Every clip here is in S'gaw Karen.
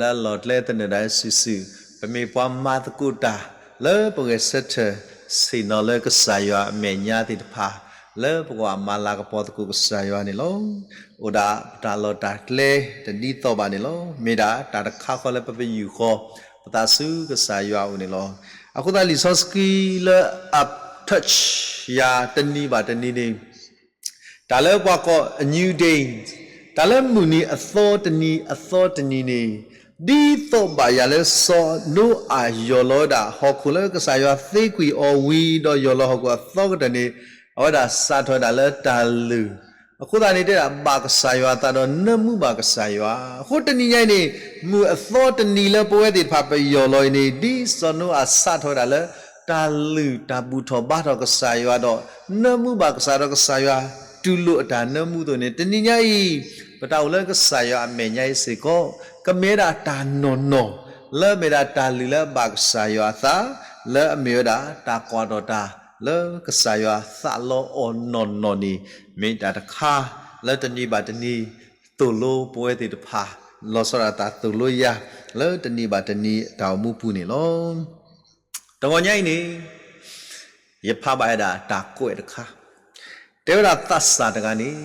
လၢအလီၢ်ကျဲသနၢၣ်ဒၣ်စုာ်စုာ်, ပမ့ၢ်ပှၤမၤသကိးတၢ် လၢပဂဲၤဆၢထၢၣ်ဆ့ၣ်နီၤလၢကစၢ်ယွၤအမဲာ်ညါသ့ၣ်တဖၣ်, လၢပကဘၣ်မၤလၤကပီၤသကိးကစၢ်ယွၤန့ၣ်လီၤ. အိၣ်ဒၣ်ပတၢ်လီၢ်တၢ်ကျဲတဒ်သိးဘၣ်န့ၣ်လီၤ. မ့ၢ်ဒၣ်တၢ်တခါဃီလၢပပယူာ်ဃီ ပသးဆူကစၢ်ယွၤအအိၣ်န့ၣ်လီၤ. အဃိသတးလံာ်စီဆှံလၢအ touch ယၤတနံၤဘၣ်တနံၤန့ၣ် တၢ်လၢပှၤကိး a new day, တၢ်လၢမုၢ်နံၤအသီတနံၤအသီတနံၤန့ၣ်, ဒ်သိးဘၣ်ယၤလၢစီၤနိအၤယီၢ်လီၤဝဲဒၣ်ဟီၣ်ခိၣ်လၢကစၢ်ယွၤသ့ကွံာ်အီၤဝံၤ ဒီးယီၢ်လီၤဟီၣ်ခိၣ်အသီကတၢၢ်န့ၣ်, အဝဲဒၣ်စးထီၣ်ဝဲဒၣ်လၢတၢ်လုၢ် အဃိသတးန့ၣ် တဲဒၣ်ဘၣ်ကစၢ်ယွၤအသးဒီးနၢမူဘၣ်ကစၢ်ယွၤ. အဃိတနံၤညါအံၤန့ၣ် မုၢ်အသီတနံၤလၢပဝဲသ့ၣ်တဖၣ်ပယီၢ်လီၤအံၤန့ၣ် ဒ်စီၤနိအၤစးထီၣ်ဝဲဒၣ်လၢ တၢ်လုၢ်တၢ်ဘူၣ်ထီၣ်ဘါထီၣ်ကစၢ်ယွၤဒီး နၢမူဘၣ်ကစၢ်ဒီးကစၢ်ယွၤ တူၢ်လိာ်အတၢ်နၢမူအသိးန့ၣ် တနံၤညါအံၤ ပတၢ်အိၣ်လၢကစၢ်ယွၤအမဲာ်ညါအံၤစ့ၢ်ကီး ကမ့ၢ်ဝဲဒၣ်တၢ်နီၢ်နီၢ် လၢမ့ၢ်ဒၣ်တၢ်လုၢ်လၢအဘၣ်ကစၢ်ယွၤအသး လၢအမ့ၢ်ဝဲဒၣ်တၢ်ကွၢ်ထီၣ်တၢ် လၢကစၢ်ယွၤသးလီအီၤနီၢ်နီၢ်န့ၣ် မ့ၢ်တၢ်တခါလၢတနံၤဘၣ်တနံၤ သိၣ်လိပဝဲသ့ၣ်တဖၣ် လီၤဆီဒၣ်တၢ်သိၣ်လိယၤ လၢတနံၤဘၣ်တနံၤအတၢ်အိၣ်မူပူၤန့ၣ်လီၤ. တဂီၤညါအံၤန့ၣ် ယဖးဘၣ်ဝဲဒၣ်တၢ်ကွဲးတခါ တဲဝဲဒၣ်သးစၢ်တဂၤန့ၣ်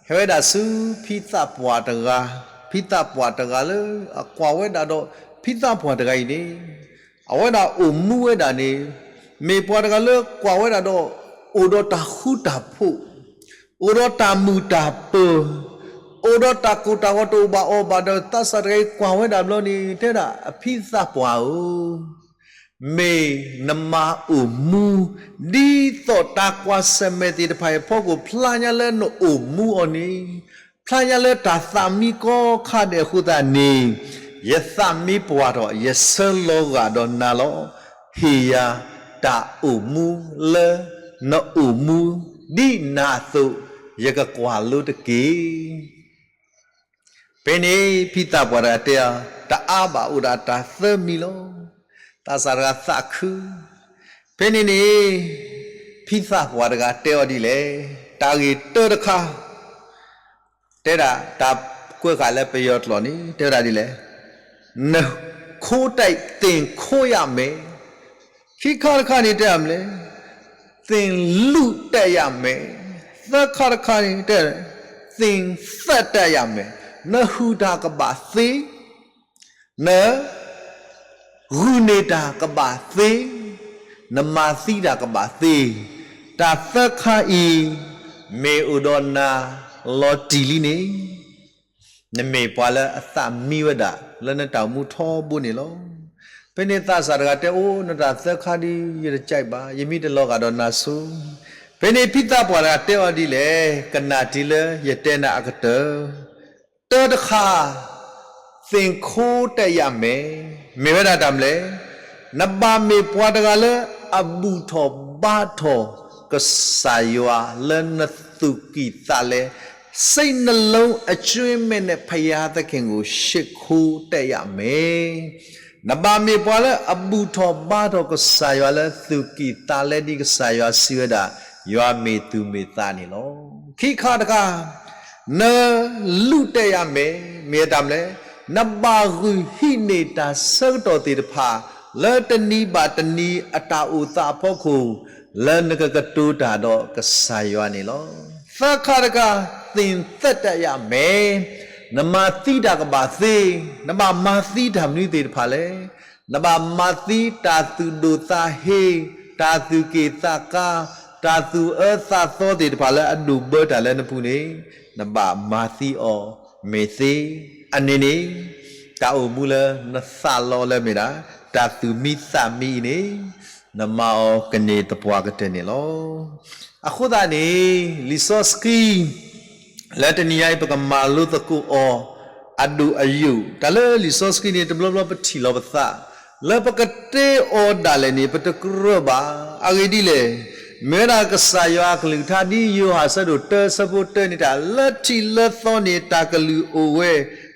ဟဲဝဲဒၣ်ဆူဖံသးပှၢ်တဂၤ, ဖံသးပှၢ်တဂၤလၢအကွၢ်ဝဲဒၣ်ဒီး ဖံသးပှၢ်တဂၤအံၤန့ၣ် အဝဲဒၣ်အိၣ်မူဝဲဒၣ်န့ၣ် မ့ၢ်ပှၤတဂၤလၢကွၢ်ဝဲဒၣ်ဒီး အိၣ်ဒီးတၢ်ဃူတၢ်ဖိး, အိၣ်ဒီးတၢ်မုာ်တၢ်ပၢၤ, အိၣ်ဒီးတၢ်ကိၢ်တၢ်ဂီၤတအိၣ်ဘၣ်အီၤဘၣ်ဒီး သးစၢ်တဂၤအံၤကွၢ်ဝဲဒၣ်ဘျီန့ၣ် တဲဒၣ်အဖံသးပှၢ်ဧၢ မ့ၢ်နမၤအိၣ်မူ ဒ်သိးတၢ်ကွၢ်ဆၢၣ်မဲာ်သ့ၣ်တဖၣ်အံၤအဖီခိၣ် ဖျါညါလၢနအိၣ်မူအီၤန့ၣ် ဖျါညါလၢတၢ်သးမံကီခါဒဲးအဃိသတးန့ၣ် ယသးမံပှၢ်ထီၣ် ယဆၢလီၤဂာ်ဒီးနၤလီၤ. ဟ့ၣ်ယၤတၢ်အိၣ်မူလၢနအိၣ်မူ ဒ်နၤအသိး ယကကွၢ်လိတက့ၢ်. ဖဲန့ၣ်ဖံသးပှၢ်တဂၤတဲအီၤ, တအါဘၣ်အိၣ်ဒၣ်တၢ်သၢမံၤလီၤ. သးစၢ်တဂၤသးခု. ဖဲန့ၣ်န့ၣ် ဖံသးပှၢ်တဂၤတဲအီၤဒ်လဲၣ်, တၢ်ဂ့ၢ်တၢတခါ တဲဒၣ်တၢ်ကွဲးဃာ်လၢပယီၤကျိာ်န့ၣ် တဲဝဲဒၣ်ဒ်လဲၣ်, နခိတၢ်သ့ၣ်ခိယၣ်မဲာ်, ခံခါတခါန့ၣ်တဲဒၣ်မနုၤလဲၣ်, သ့ၣ်လူၣ်တၢ်ယၣ်မဲာ်, သၢခါတခါန့ၣ်တဲ, သ့ၣ်သၢတၢ်ယၣ်မဲာ်, နဟုၣ်တၢ်ကဘၣ်သ့ နဂုာ်န့ၢ်တၢ်ကဘၣ်သ့, နမၤသံတၢ်ကဘၣ်သ့, တၢ်သၢခါအံၤ မ့ၢ်အိၣ်ဒီးနၤလီၤတံၢ်လံန့ၣ်, နမ့ၢ်ပှၤလၢအသးမံဝဲဒၣ်လၢနတၢ်အိၣ်မူထီဘိန့ၣ်လီၤ. ဖဲန့ၣ်သးစၢ်တဂၤတဲအီၤ, နတၢ်သၢခါဒ်ယတကဲဘၣ်, ယမံတလီၤဂာ်ဒီးနၤဆိ. ဖဲန့ၣ်ဖံသးပှၢ်တဂၤတဲအီၤဒ်လဲၣ်, ကနၣ်တံၢ်လၢယတဲနၤအကတၢၢ် တၢတခါ, သ့ၣ်ခိတၢ်ယၣ်မဲာ်, မ့ၢ်ဝဲဒၣ်တၢ်မနုၤလဲၣ်, နဘၣ်မ့ၢ်ပှၤတဂၤလၢအဘူၣ်ထီၣ်ဘါထီၣ်ကစၢ်ယွၤလၢနသူၣ်ကံၢ်သးလဲ, စိတ်နှလုံးအကြွင်းမဲ့နဲ့ဘုရားသခင်ကို ရှိခိုးတတ်ရမယ်. နဘၣ်မ့ၢ်ပှၤလၢအဘူၣ်ထီၣ်ဘါထီၣ်ကစၢ်ယွၤလၢသူၣ်ကံၢ်သးလဲဒ်ကစၢ်ယွၤစံးဝဲဒၣ်, ယွၤမ့ၢ်သူၣ်မ့ၢ်သးန့ၣ်လီၤ. ခံခါတခါ, နလူၢ်တဲယၤမဲာ်, မ့ၢ်တၢ်မနုၤလဲၣ်, နဘၣ်ဂုာ်ဟံးန့ၢ်တၢ်ဆၢကတီၢ်သ့ၣ်တဖၣ် လၢတနံၤဘၣ်တနံၤအတၢ်အိၣ်သးအဖီခိၣ်, လၢနကကတိၤတၢ်ဒီးကစၢ်ယွၤန့ၣ်လီၤ. သၢခါတခါ, သ့ၣ်သၢတၢ်ယၣ်မဲာ်, နမၤသံတၢ်ကဘၣ်သ့, နဘၣ်မၤသံတၢ်မနုၤသ့ၣ်တဖၣ်လဲၣ်. နဘၣ်မၤသံတၢ်သူၣ်ဒိၣ်သးဟ့, တၢ်သူၣ်က့ၣ်သးကါ, တၢ်သူၣ်အၢသးသီသ့ၣ်တဖၣ်လၢအဒိၣ်ဘၢတၢ်လၢနပူၤန့ၣ်, နဘၣ်မၤသံအီၤမ့ၢ်သ့. အန့ၣ်န့ၣ်, တၢ်အိၣ်မူလၢနသးလီလၢမ့ၢ်ဒၣ် တၢ်သူၣ်မံသးမံအံၤန့ၣ်, နမၤအီၤကန့ၢ်သပှၢ်ကတၢၢ်န့ၣ်လီၤ. အဃိသတးန့ၣ်, လံာ်စီဆှံ လၢတနံၤညါအံၤ ပကမၤလိသကိးအီၤ အဒိၣ်အယိာ်, တၢ်လၢလံာ်စီဆှံန့ၣ် တဘျီဘျီပထံၣ်လီၤပသး, လၢပကတဲအီၤဒၣ်လဲာ်န့ၣ် ပတကြၢးဘၣ်. အဂ့ၢ်ဒ်လဲၣ်, မ့ၢ်ဝဲဒၣ်ကစၢ်ယွၤအကလုၢ်ကထါဒ်ယိၤဟၣ်အဆၢဒိၣ်တၢ အဆၢဖိတၢန့ၣ် တၢ်လၢထံးလၢသီန့ၣ် တၢ်ကလုၢ်အိၣ်ဝဲ,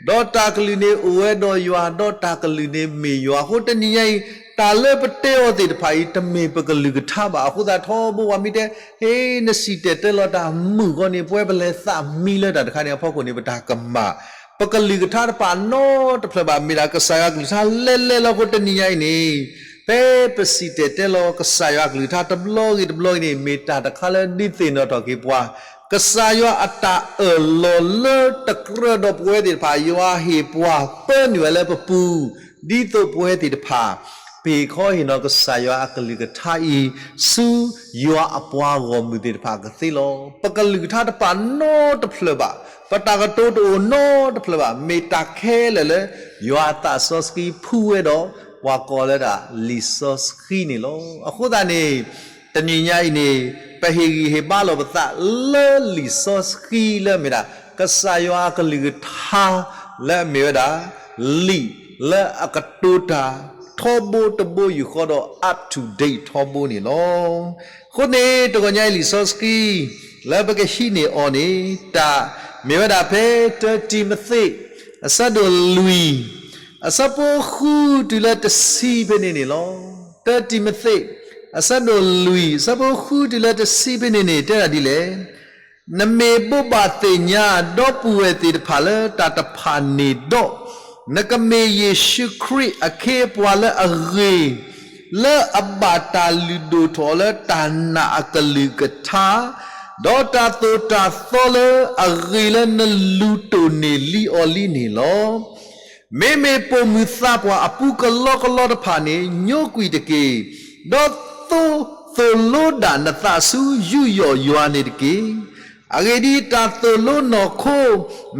ဒီးတၢ်ကလုၢ်န့ၣ်အိၣ်ဝဲဒီးယွၤ, ဒီးတၢ်ကလုၢ်န့ၣ်မ့ၢ်ယွၤ. အဃိတနံၤညါအံၤ, တၢ်လၢပတဲအီၤသ့ၣ်တဖၣ်အံၤ တမ့ၢ်ပကလုၢ်ကထါဘၣ်. အဃိသတးထီဘိပှၤမ့ၢ်တဲ, ဟ့, နစံၣ်တဲၤတဲလီၤတၢ်မုာ်ဂီၢ်န့ၣ် ပဝဲပလဲၤသးမံလၢတၢ်တခါန့ၣ်အဖီခိၣ်န့ၣ် ပတၢ်ကမၣ် ပကလုၢ်ကထါတပာ်နီတဖျၢၣ်ဘၣ်, မ့ၢ်ဒၣ်ကစၢ်ယွၤကလုၢ်ကထါလဲၤလဲၤလီၤ. အဃိတနံၤညါအံၤန့ၣ်, ဖဲပစံၣ်တဲၤတဲလီၤကစၢ်ယွၤကလုၢ်ကထါတဘျီဂ့ၤတဘျီဂ့ၤန့ၣ်, မ့ၢ်တၢ်တခါလၢဒုးသ့ၣ်နီၣ်ထီၣ်က့ၤပှၤ ကစၢ်ယွၤအတၢ်အၢၣ်လီၤလၢတကြၢးဒီးပဝဲသ့ၣ်တဖၣ်, ယွၤဟ့ၣ်ပှၤပၢနုာ်ဝဲလၢပပူၤ, ဒ်သိးပဝဲသ့ၣ်တဖၣ် ပ့ၤခီဟ့ၣ်နီၤကစၢ်ယွၤအကလုၢ်ကထါအံၤ ဆူယွၤအပှၤဂီၢ်မုၢ်သ့ၣ်တဖၣ်အကသ့လီၤ. ပကလုၢ်ကထါတပာ်နီတဖျၢၣ်ဘၣ်, ပတၢ်ကတိၤတအိၣ်နီတဖျၢၣ်ဘၣ်, မ့ၢ်တၢ်ခဲလၢာ်လၢ ယွၤသးစီဆှံဖှူဝဲဒီး ပှၤကိးလၢဒၣ်လံာ်စီဆှံန့ၣ်လီၤ. အဃိသတးန့ၣ် တနံၤညါအံၤန့ၣ် ပဟ့ၣ်ဂံၢ်ဟ့ၣ်ဘါလီၤပသးလၢလံာ်စီဆှံလၢအမ့ၢ်ဒၣ် ကစၢ်ယွၤအကလုၢ်ကထါ လၢအမ့ၢ်ဝဲဒၣ် လံာ်လၢအကတိၤတၢ်ထီဘိတဘိယူၢ်ဃီဒီး up to date ထီဘိန့ၣ်လီၤ. အဃိန့ၣ် တဂီၤညါအံၤလံာ်စီဆှံ လၢပကဟံးန့ၢ်အီၤန့ၣ် တၢ်မ့ၢ်ဝဲဒၣ်ဖဲ တၢ တံၤမသ့း အဆၢဒိၣ်လွံၢ် အဆၢဖိဃုတုၤလၢတဆံဖဲန့ၣ်န့ၣ်လီၤ. တၢ တံၤမသ့း အဆၢဒိၣ်လွံၢ် အဆၢဖိဃုတုၤလၢတဆံဖဲန့ၣ်န့ၣ် တဲဒၣ်ဒ်လဲၣ်, နမ့ၢ်ဘိးဘၣ်သ့ၣ်ညါ ဒီပုၢ်ဝဲၢ်သ့ၣ်တဖၣ်လၢတၢ်တဖၣ်န့ၣ်ဒီး, နကမ့ၢ်ယ့ၣ်ၡူးခရံာ်အခ့အပှၤလၢအဂ့ၤ, လၢအဘၣ်တၢ်လုၢ်ဒိၣ်ထီၣ်လၢတၢ်နာ်အကလုၢ်ကထါ, ဒီးတၢ်သိၣ်တၢ်သီလၢအဂ့ၤလၢနလူၤတိၢ်န့ၢ်လံအီၤလံန့ၣ်လီၤ. မ့မ့ၢ်ပိာ်မုၣ်သးပှၢ်အပူၤကလီကလီတဖၣ်န့ၣ် ညိကွံာ်တက့ၢ်, ဒီးသိၣ်, သိၣ်လိဒၣ်နသးဆူယူးယီၣ်ယွၤန့ၣ်တက့ၢ်. အဂ့ၢ်ဒ်အံၤ, တၢ်သိၣ်လိနီၢ်ခိ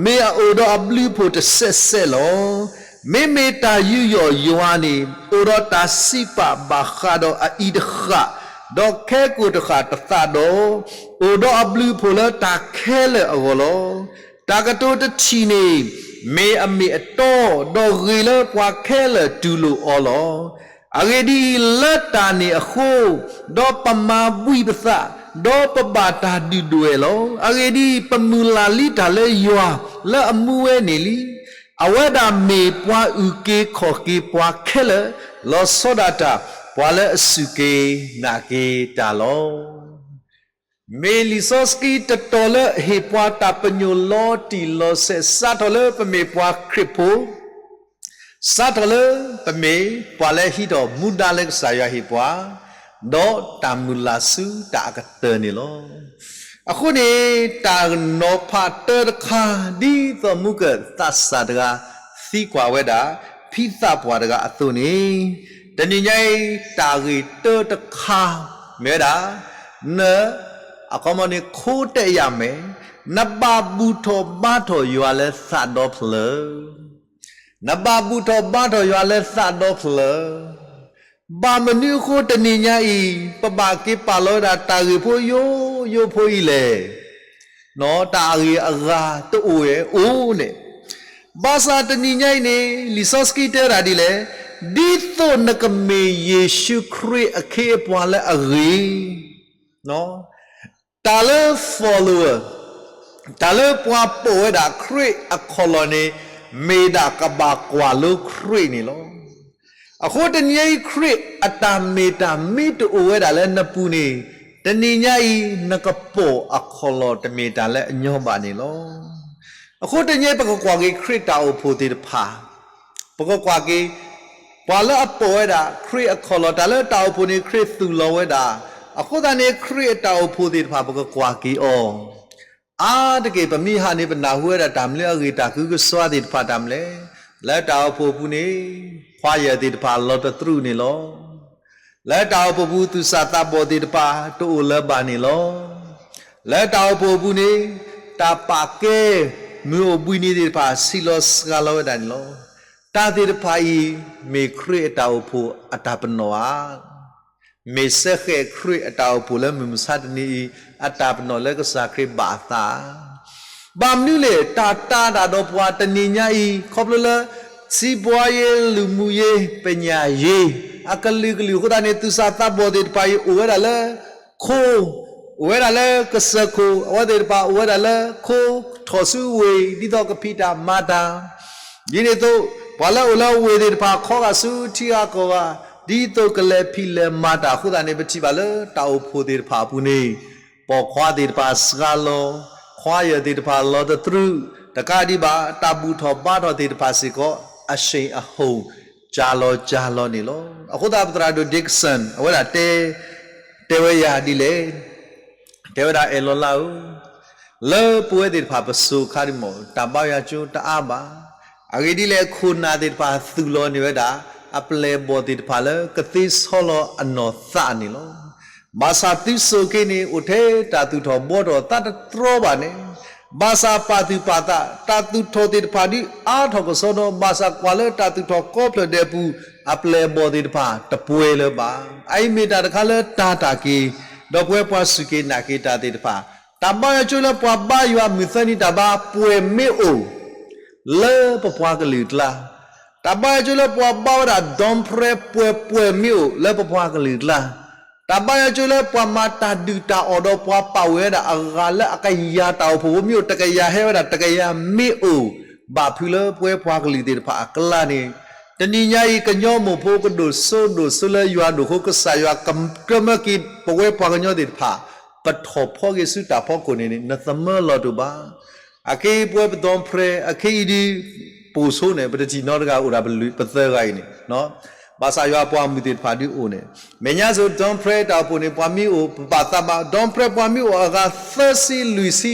မ့ၢ်အအိၣ်ဒီးအဘျုးအဖှိၣ်တစဲးစဲးလီၤ. မ့မ့ၢ်တၢ်ယူးယီၣ်ယွၤန့ၣ် အိၣ်ဒီးတၢ်စံးပာ်ဘၣ်ဃးဒီးအအံၤတဃၣ်, ဒီးခဲကိာ်တဃၣ်တသးဒီး, အိၣ်ဒီးအဘျုးအဖှိၣ်လၢတၢ်ခဲလၢာ်အဂီၢ်လီၤ. တၢ်ကတိၤတထံၣ်န့ၣ် မ့ၢ်အမ့ၢ်အတီ, ဒီးဂ့ၤလၢပှၤခဲလၢာ်တူၢ်လိာ်အီၤလီၤ. အဂ့ၢ်ဒ်အံၤ, လၢတၢ်န့ၣ်အဃိ, ဒီးပမၤဘှံးပသး, ဒီးပဘၣ်တၢ်ဒုၣ်ဒွဲၣ်လီၤ. အဂ့ၢ်ဒ်အံၤ, ပမုၢ်လၢ်လံတၢ်လၢယွၤလၢအမူဝဲန့ၣ်လံ. အဝဲဒၣ်မ့ၢ်ပှၤအုၣ်က့ၤခီၣ်က့ၤပှၤခဲလၢာ်, လီၤဆီဒၣ်တၢ်ပှၤလၢအစူၢ်က့ၤနာ်က့ၤတၢ်လီၤ. မ့ၢ်လံာ်စီဆှံတတီၤလၢအဟ့ၣ်ပှၤတၢ်ပညိၣ်လီၤတံၢ်လီၤဆဲး စးထီၣ်လၢပမ့ၢ်ပှၤခရံာ်ဖိ, စးထီၣ်လၢပမ့ၢ်ပှၤလၢဟံးထီၣ်မူဒါလၢကစၢ်ယွၤဟ့ၣ်ပှၤ, ဒီးတၢ်မုၢ်လၢ်ဆူတၢ်အကတၢၢ်န့ၣ်လီၤ. အဃိန့ၣ် တၢ်နီၤဖးတၢတခါ ဒ်သိးမူကၢၣ်သးစၢ်တဂၤသံကွၢ်ဝဲဒၣ် ဖံသးပှၢ်တဂၤအသိးန့ၣ်, တနံၤညါအံၤ တၢ်ဂ့ၢ်တၢတခါ မ့ၢ်ဝဲဒၣ် န, အခီပညီန့ၣ် ခိတဲာ်ယၤမဲာ်, နဘၣ်ဘူၣ်ထီၣ်ဘါထီၣ်ယွၤလၢသးဒီဖျၢၣ်, နဘၣ်ဘူၣ်ထီၣ်ဘါထီၣ်ယွၤလၢသးဒီဖျၢၣ်. ဘၣ်မနုၤအဃိတနံၤညါအံၤ ပဘၣ်က့ၤပာ်လီၤဝဲဒၣ်တၢ်ဂ့ၢ်ဖိယိယိဖိအံၤလဲၣ်. တၢ်အဂ့ၢ်အဂၤတအိၣ်ဝဲအိၣ်န့ၣ်, ဘၣ်ဆၣ်တနံၤညါအံၤန့ၣ် လံာ်စီဆှံတဲဝဲဒၣ်ဒ်လဲၣ်, ဒ်သိးနကမ့ၢ်ယ့ၣ်ၡူးခရံာ်အခ့အပှၤလၢအဂ့ၤ, တၢ်လၢ follower, တၢ်လၢပှၤပိာ်ဝဲဒၣ်ခရံာ်အခီၣ်လီၢ်န့ၣ် မ့ၢ်ဒၣ်ကဘၣ်ကွၢ်လိခရံာ်န့ၣ်လီၤ. အဃိတနံၤညါအံၤ ခရံာ်အတၢ်မ့ၢ်တၢ်မ့ၢ်တအိၣ်ဝဲဒၣ်လၢနပူၤန့ၣ်, တနံၤညါအံၤ နကပိာ်အခီၣ်လီၢ်တမ့ၢ်တၢ်လၢအညီဘၣ်န့ၣ်လီၤ. အဃိတနံၤညါအံၤ ပကကွၢ်က့ၤခရံာ်တၢ်အိၣ်ဖှိၣ်သ့ၣ်တဖၣ်, ပကကွၢ်က့ၤ ပှၤလၢအပိာ်ဝဲဒၣ်ခရံာ်အခီၣ်လီၢ်, တၢ်လၢတၢ်အိၣ်ဖှိၣ်န့ၣ် ခရံာ်သူၣ်လီၤဝဲဒၣ်, အဃိသတးန့ၣ် ခရံာ်အတၢ်အိၣ်ဖှိၣ်သ့ၣ်တဖၣ် ပကကွၢ်က့ၤအီၤ အါတက့ၢ် ပမ့ၢ်ဟးန့ၣ် ပနၢ်ဟူဝဲဒၣ်တၢ်မနုၤအဂ့ၢ်တၢ်ကဟုကစွါသ့ၣ်တဖၣ်တၢ်မနုၤလဲၣ်. လၢတၢ်အိၣ်ဖှိၣ်ပူၤန့ၣ် choirသ့ၣ်တဖၣ်လီၤတသရူးန့ၣ်လီၤ. လၢတၢ်အိၣ်ဖှိၣ်ပူၤ သူၣ်စၢ်သးဘီၣ်သ့ၣ်တဖၣ်တအိၣ်လၢၤဘၣ်န့ၣ်လီၤ. လၢတၢ်အိၣ်ဖှိၣ်ပူၤန့ၣ် တၢ်ပာ်ကဲမုၢ်အိၣ်ဘှံးနံၤသ့ၣ်တဖၣ် ဆံးလီၤစှၤလီၤဝဲဒၣ်န့ၣ်လီၤ. တၢ်သ့ၣ်တဖၣ်အံၤ မ့ၢ်ခရံာ်အတၢ်အိၣ်ဖှိၣ်အတၢ်ပနီၣ်ဧါ. မ့ၢ်စ့ၢ်ကီးခရံာ်အတၢ်အိၣ်ဖှိၣ်လၢမုၢ်မဆါတနံၤအံၤ အတၢ်ပနီၣ်လၢကစၢ်ခရံာ်ဘၣ်အသးဧါ. ဘၣ်မနုၤလဲၣ် တၢ်တာ်တၢ်ဒီးပှၤတနံၤညါအံၤ ခီဖျိလၢ စီးပွားရေး လူမှုရေး ပညာရေး အကလုာ်ကလုာ်အဃိသတးန့ၣ် သူၣ်စၢ်သးဘီၣ်သ့ၣ်တဖၣ်အံၤ အိၣ်ဝဲဒၣ်လၢခိ အိၣ်ဝဲဒၣ်လၢကစၢၢ်ခိၣ်, အဝဲသ့ၣ်တဖၣ်အိၣ်ဝဲဒၣ်လၢခိ ထီၣ်ဆူဝ့ၢ် ဒ်သိးကဖံးတၢ်မၤတၢ် ဒ်န့ၣ်အသိး ပှၤလၢအအိၣ်လၢဝ့ၢ်သ့ၣ်တဖၣ် ခီဂာ်ဆူထံဂၤကီၢ်ဂၤ ဒ်သိးကလဲၤဖံးလဲၤမၤတၢ်အဃိသတးန့ၣ် ပထံၣ်ဘၣ်လၢတၢ်အိၣ်ဖှိၣ်သ့ၣ်တဖၣ်အပူၤန့ၣ် ပိာ်ခွါသ့ၣ်တဖၣ်စှၤလီၤ, choirသ့ၣ်တဖၣ်လီၤတသရူး, တကးဒံးဘၣ် တၢ်ဘူၣ်ထီၣ်ဘါထီၣ်သ့ၣ်တဖၣ်စ့ၢ်ကီး အရှိန်အဟုန် ကၢ်လီၤကၢ်လီၤန့ၣ်လီၤ. အဃိသတး ပသရၣ်ဒိၣ် Dixon အဝဲဒၣ်တဲ တဲဝဲယၤဒ်လဲၣ်, တဲဝဲဒၣ် အဲၣ်လီၤလၢ်ဧၢ, လၢပဝဲသ့ၣ်တဖၣ်ပစိၤအခါဒ်မ့ၢ် တၢ်ဘါယွၤကၠိတအါဘၣ်. အဂ့ၢ်ဒ်လဲၣ် ခိၣ်နၢ်သ့ၣ်တဖၣ်သူၣ်လီၤန့ၢ်ဝဲဒၣ် အပျဲၢ်အဘီၣ်သ့ၣ်တဖၣ်လၢကသ့ဆီလီၤအနီၢ်သးန့ၣ်လီၤ. ဘၣ်ဆၣ်သုစိၤက့န့ၣ် အိၣ်ထဲတၢ်သူၣ်ထီၣ်ဘှီထီၣ်သးတတြီဘၣ်န့ၣ်, ဘၣ်ဆၣ်ပာ်သူၣ်ပာ်သး တၢ်သူၣ်ထီၣ်သ့ၣ်တဖၣ်ဒုးအါထီၣ်ကစီဒီ ဘၣ်ဆၣ်ကွၢ်လၢတၢ်သူၣ်ထီၣ်ကိးဖျၢၣ်ဒဲးအပူၤ အပျဲၢ်အဘီၣ်သ့ၣ်တဖၣ်တပှဲၤလၢၤဘၣ်. အအံၤမ့ၢ်တၢ်တခါလၢတၢ်တၢ်က့ၤ ဒီးပဝဲပှၤစူၢ်က့ၤနာ်က့ၤတၢ်သ့ၣ်တဖၣ်, တၢ်ဘါယွၤကၠိလၢပှၤဘါယွၤမုၢ်သၢနံၤတၢ်ဘါပှဲၤမ့ၢ်အိၣ် လၢပပှၤကလုာ်အကျါ, တၢ်ဘါယွၤကၠိလၢပှၤဘါဝဲဒၣ် Don Prayer ပှဲၤပှဲၤမ့ၢ်အိၣ်လၢပပှၤကလုာ်အကျါ, တၢ်ဘါယွၤကၠိလၢပှၤမၤတၢ်ဒုၣ်တၢ်အီၣ်ဒီးပှၤပာ်ဝဲဒၣ်အဂၤလၢအကယၤတၢ်အိၣ်ဖှိၣ်ဖိမ့ၢ်အိၣ် တကယၤဟဲဝဲဒၣ်တကယၤမ့ၢ်အိၣ် ဘၣ်ဖုးလၢပဝဲပှၤကလုာ်သ့ၣ်တဖၣ်အကျါန့ၣ်, တနံၤညါအံၤ ကညီမိၢ်ဖိကဒိၣ်စိဒိၣ်စိလၢယွၤဒိၣ်ဃိ ကစၢ်ယွၤကမၢက့ၤပဝဲပှၤကညီသ့ၣ်တဖၣ် ပထီၣ်ဖီက့ၤဆူတၢ်ဖီခိၣ်န့ၣ်န့ၣ် နသမၢလီၤတအိၣ်ဘၣ်. အခဲအံၤပဝဲပ Don Prayer အခဲအံၤဒ် ပိာ်ဆိန့ၣ် ပတထံၣ်နီတဂၤအိၣ်ဒၣ်ပသၢဂၤအံၤန့ၣ်, ဘၣ်ဆၣ်ယွၤပှၤမုၢ်သ့ၣ်တဖၣ်ဒုးအိၣ်န့ၣ်, မဲာ်ညါစိၤ Don Prayer တၢ်အိၣ်ဖှိၣ်န့ၣ် ပှၤမ့ၢ်အိၣ် ပဘၣ်သးဘၣ် Don Prayer ပှၤမ့ၢ်အိၣ်အဂၤသၢဆံလွံၢ်ဆံ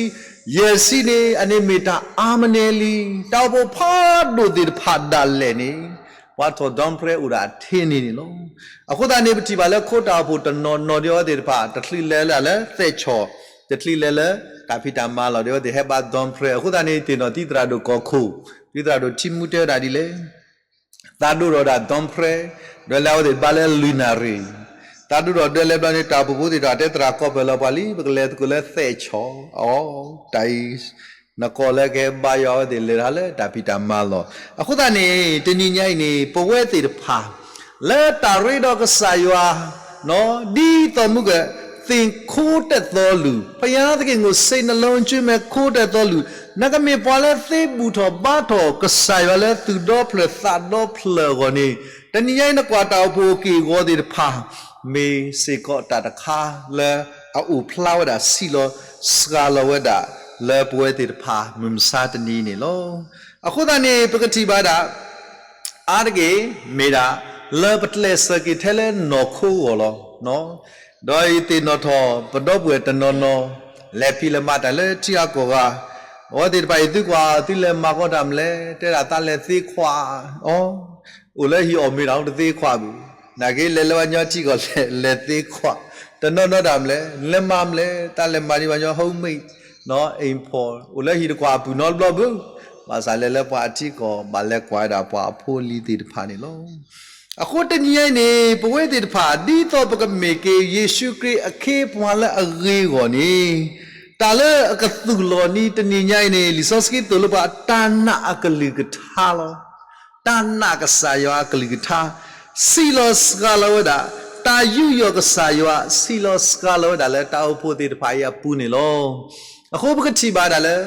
ယဲၢ်ဆံန့ၣ် အန့ၣ်မ့ၢ်တၢ်အါမးန့ၣ်လံ. တၢ်အိၣ်ဖှိၣ်ဖးဒိၣ်သ့ၣ်တဖၣ်ဒၣ်လဲာ်န့ၣ် ပှၤထီၣ် Don Prayer အိၣ်ဒၣ်ထဲန့ၣ်န့ၣ်လီၤ. အဃိသတးန့ၣ် ပထံၣ်ဘၣ်လၢခိတၢ်အိၣ်ဖှိၣ်တနီၤနီၤဒ်အဝဲသ့ၣ်တဖၣ် တချုးလဲၤလၢသဲးဆီၣ်, တချုးလဲၤလၢတၢ်ဖံးတၢ်မၤလီၤ ဒ်အဝဲသ့ၣ်ဟဲဘါ Don Prayer အဃိသတးန့ၣ် သ့ၣ်နီၣ်ထံသရၣ်ဒိၣ်ကီၢ်ခိၣ်, ဒ်သရၣ်ဒိၣ်ထံမူတဲဝဲဒၣ်ဒ်လဲၣ် သးဒိၣ်ထီၣ်ဒၣ် Don Prayer ဒွဲလၢအဝဲသ့ၣ်ဘါလၢလွံၢ်နၣ်ရံၣ်, သးဒိၣ်ထီၣ်ဒွဲလၢဘျီန့ၣ် တၢ်အိၣ်ဖှိၣ်ဖိသ့ၣ်တဖၣ်တဲသရၣ်ကီၢ်ပၢၢ်လီၤပှၤလံ ပကလဲၤသကိးလၢသဲးဆီၣ်, အီ တၢ်အံၤ နကီၢ်လၢကဟဲဘါယွၤအဝဲသ့ၣ်လဲၤတၢ်လၢတၢ်ဖံးတၢ်မၤလီၤ. အဃိသတးန့ၣ် တနံၤညါအံၤန့ၣ် ပဝဲသ့ၣ်တဖၣ် လၢတၢ်ရ့ဒီးကစၢ်ယွၤ ဒ်သိးမုၢ်ကသ့ၣ်ခိတဲာ်သီလူၤ, ဘုရားသခင်ကို စိတ်နှလုံး အကျိုးမဲ့ ခိတဲာ်သီလူၤ, နကမ့ၢ်ပှၤလၢသ့ဘူၣ်ထီၣ်ဘါထီၣ်ကစၢ်ယွၤလၢသူၣ်ဒီဖျၢၣ်သးဒီဖျၢၣ်အဂီၢ်န့ၣ်, တနံၤညါအံၤနကွၢ်တၢ်အိၣ်ဖှိၣ်အက့ၢ်အဂီၤသ့ၣ်တဖၣ် မ့ၢ်စ့ၢ်ကီးတၢ်တခါလၢအအိၣ်ဖျါဝဲဒၣ် ဆံးလီၤစှၤလီၤဝဲဒၣ် လၢပဝဲသ့ၣ်တဖၣ်မုၢ်မဆါတနံၤန့ၣ်လီၤ. အဃိသတးန့ၣ် ပကထံၣ်ဘၣ်ဒၣ် အါတက့ၢ် မ့ၢ်ဒၣ် လၢပကျဲးစၢးက့ၤထဲလၢနီၢ်ခိအဂီၢ်လီၤ. ဒီးယသ့ၣ်နီၣ်ထီၣ် ပဒီပုၢ်ဝဲၢ်တနီၤနီၤ လဲၤဖံးလဲၤမၤတၢ်လၢထံဂၤကီၢ်ဂၤ, အဝဲသ့ၣ်တဖၣ်အံၤ သုကွၢ်သုလဲၤမၤဃီတၢ်မလဲၣ်, တဲဒၣ်သးလဲၤသ့ခွး, အိၣ်လၢဟံၣ်အီၣ် မ့ၢ်တၢ်တသ့ခွးဘၣ်, နာ်က့လဲၤလၢပှၤကညီထံကီၢ်လဲၤ လဲၤသ့ခွး, တနီၤနီၤတၢ်မလဲၣ်, လဲၤမၤမလဲၣ်, သးလဲၤမၤဒ်ပှၤကညီ homemade, အိၣ်လၢဟံၣ်တကွၢ် အပူၤနီတဘျီဘၣ်, ဘၣ်ဆၣ်လဲၤလၢပှၤအထံကီၢ် ဘၣ်လဲၤကွၢ်ဝဲဒၣ်ပှၤအဖိအလံၤသ့ၣ်တဖၣ်န့ၣ်လီၤ. အဃိတနံၤညါအံၤန့ၣ် ပဝဲသ့ၣ်တဖၣ် ဒ်သိးပကမ့ၢ်က့ၤယ့ၣ်ၡူးခရံာ်အခ့အပှၤလၢအဂ့ၤအဂီၢ်န့ၣ်, တၢ်လၢအကသူၣ်လီၤနံၤတနံၤညါအံၤန့ၣ် လံာ်စီဆှံသိၣ်လိပှၤ တၢ်နာ်အကလုၢ်ကထါလီၤ. တၢ်နာ်ကစၢ်ယွၤအကလုၢ်ကထါ ဆံးလီၤစှၤလီၤဝဲဒၣ်, တၢ်ယူးယီၣ်ကစၢ်ယွၤ ဆံးလီၤစှၤလီၤဝဲဒၣ်လၢတၢ်အိၣ်ဖှိၣ်သ့ၣ်တဖၣ်အံၤအပူၤန့ၣ်လီၤ. အဃိပကထံၣ်ဘၣ်ဒၣ်လၢ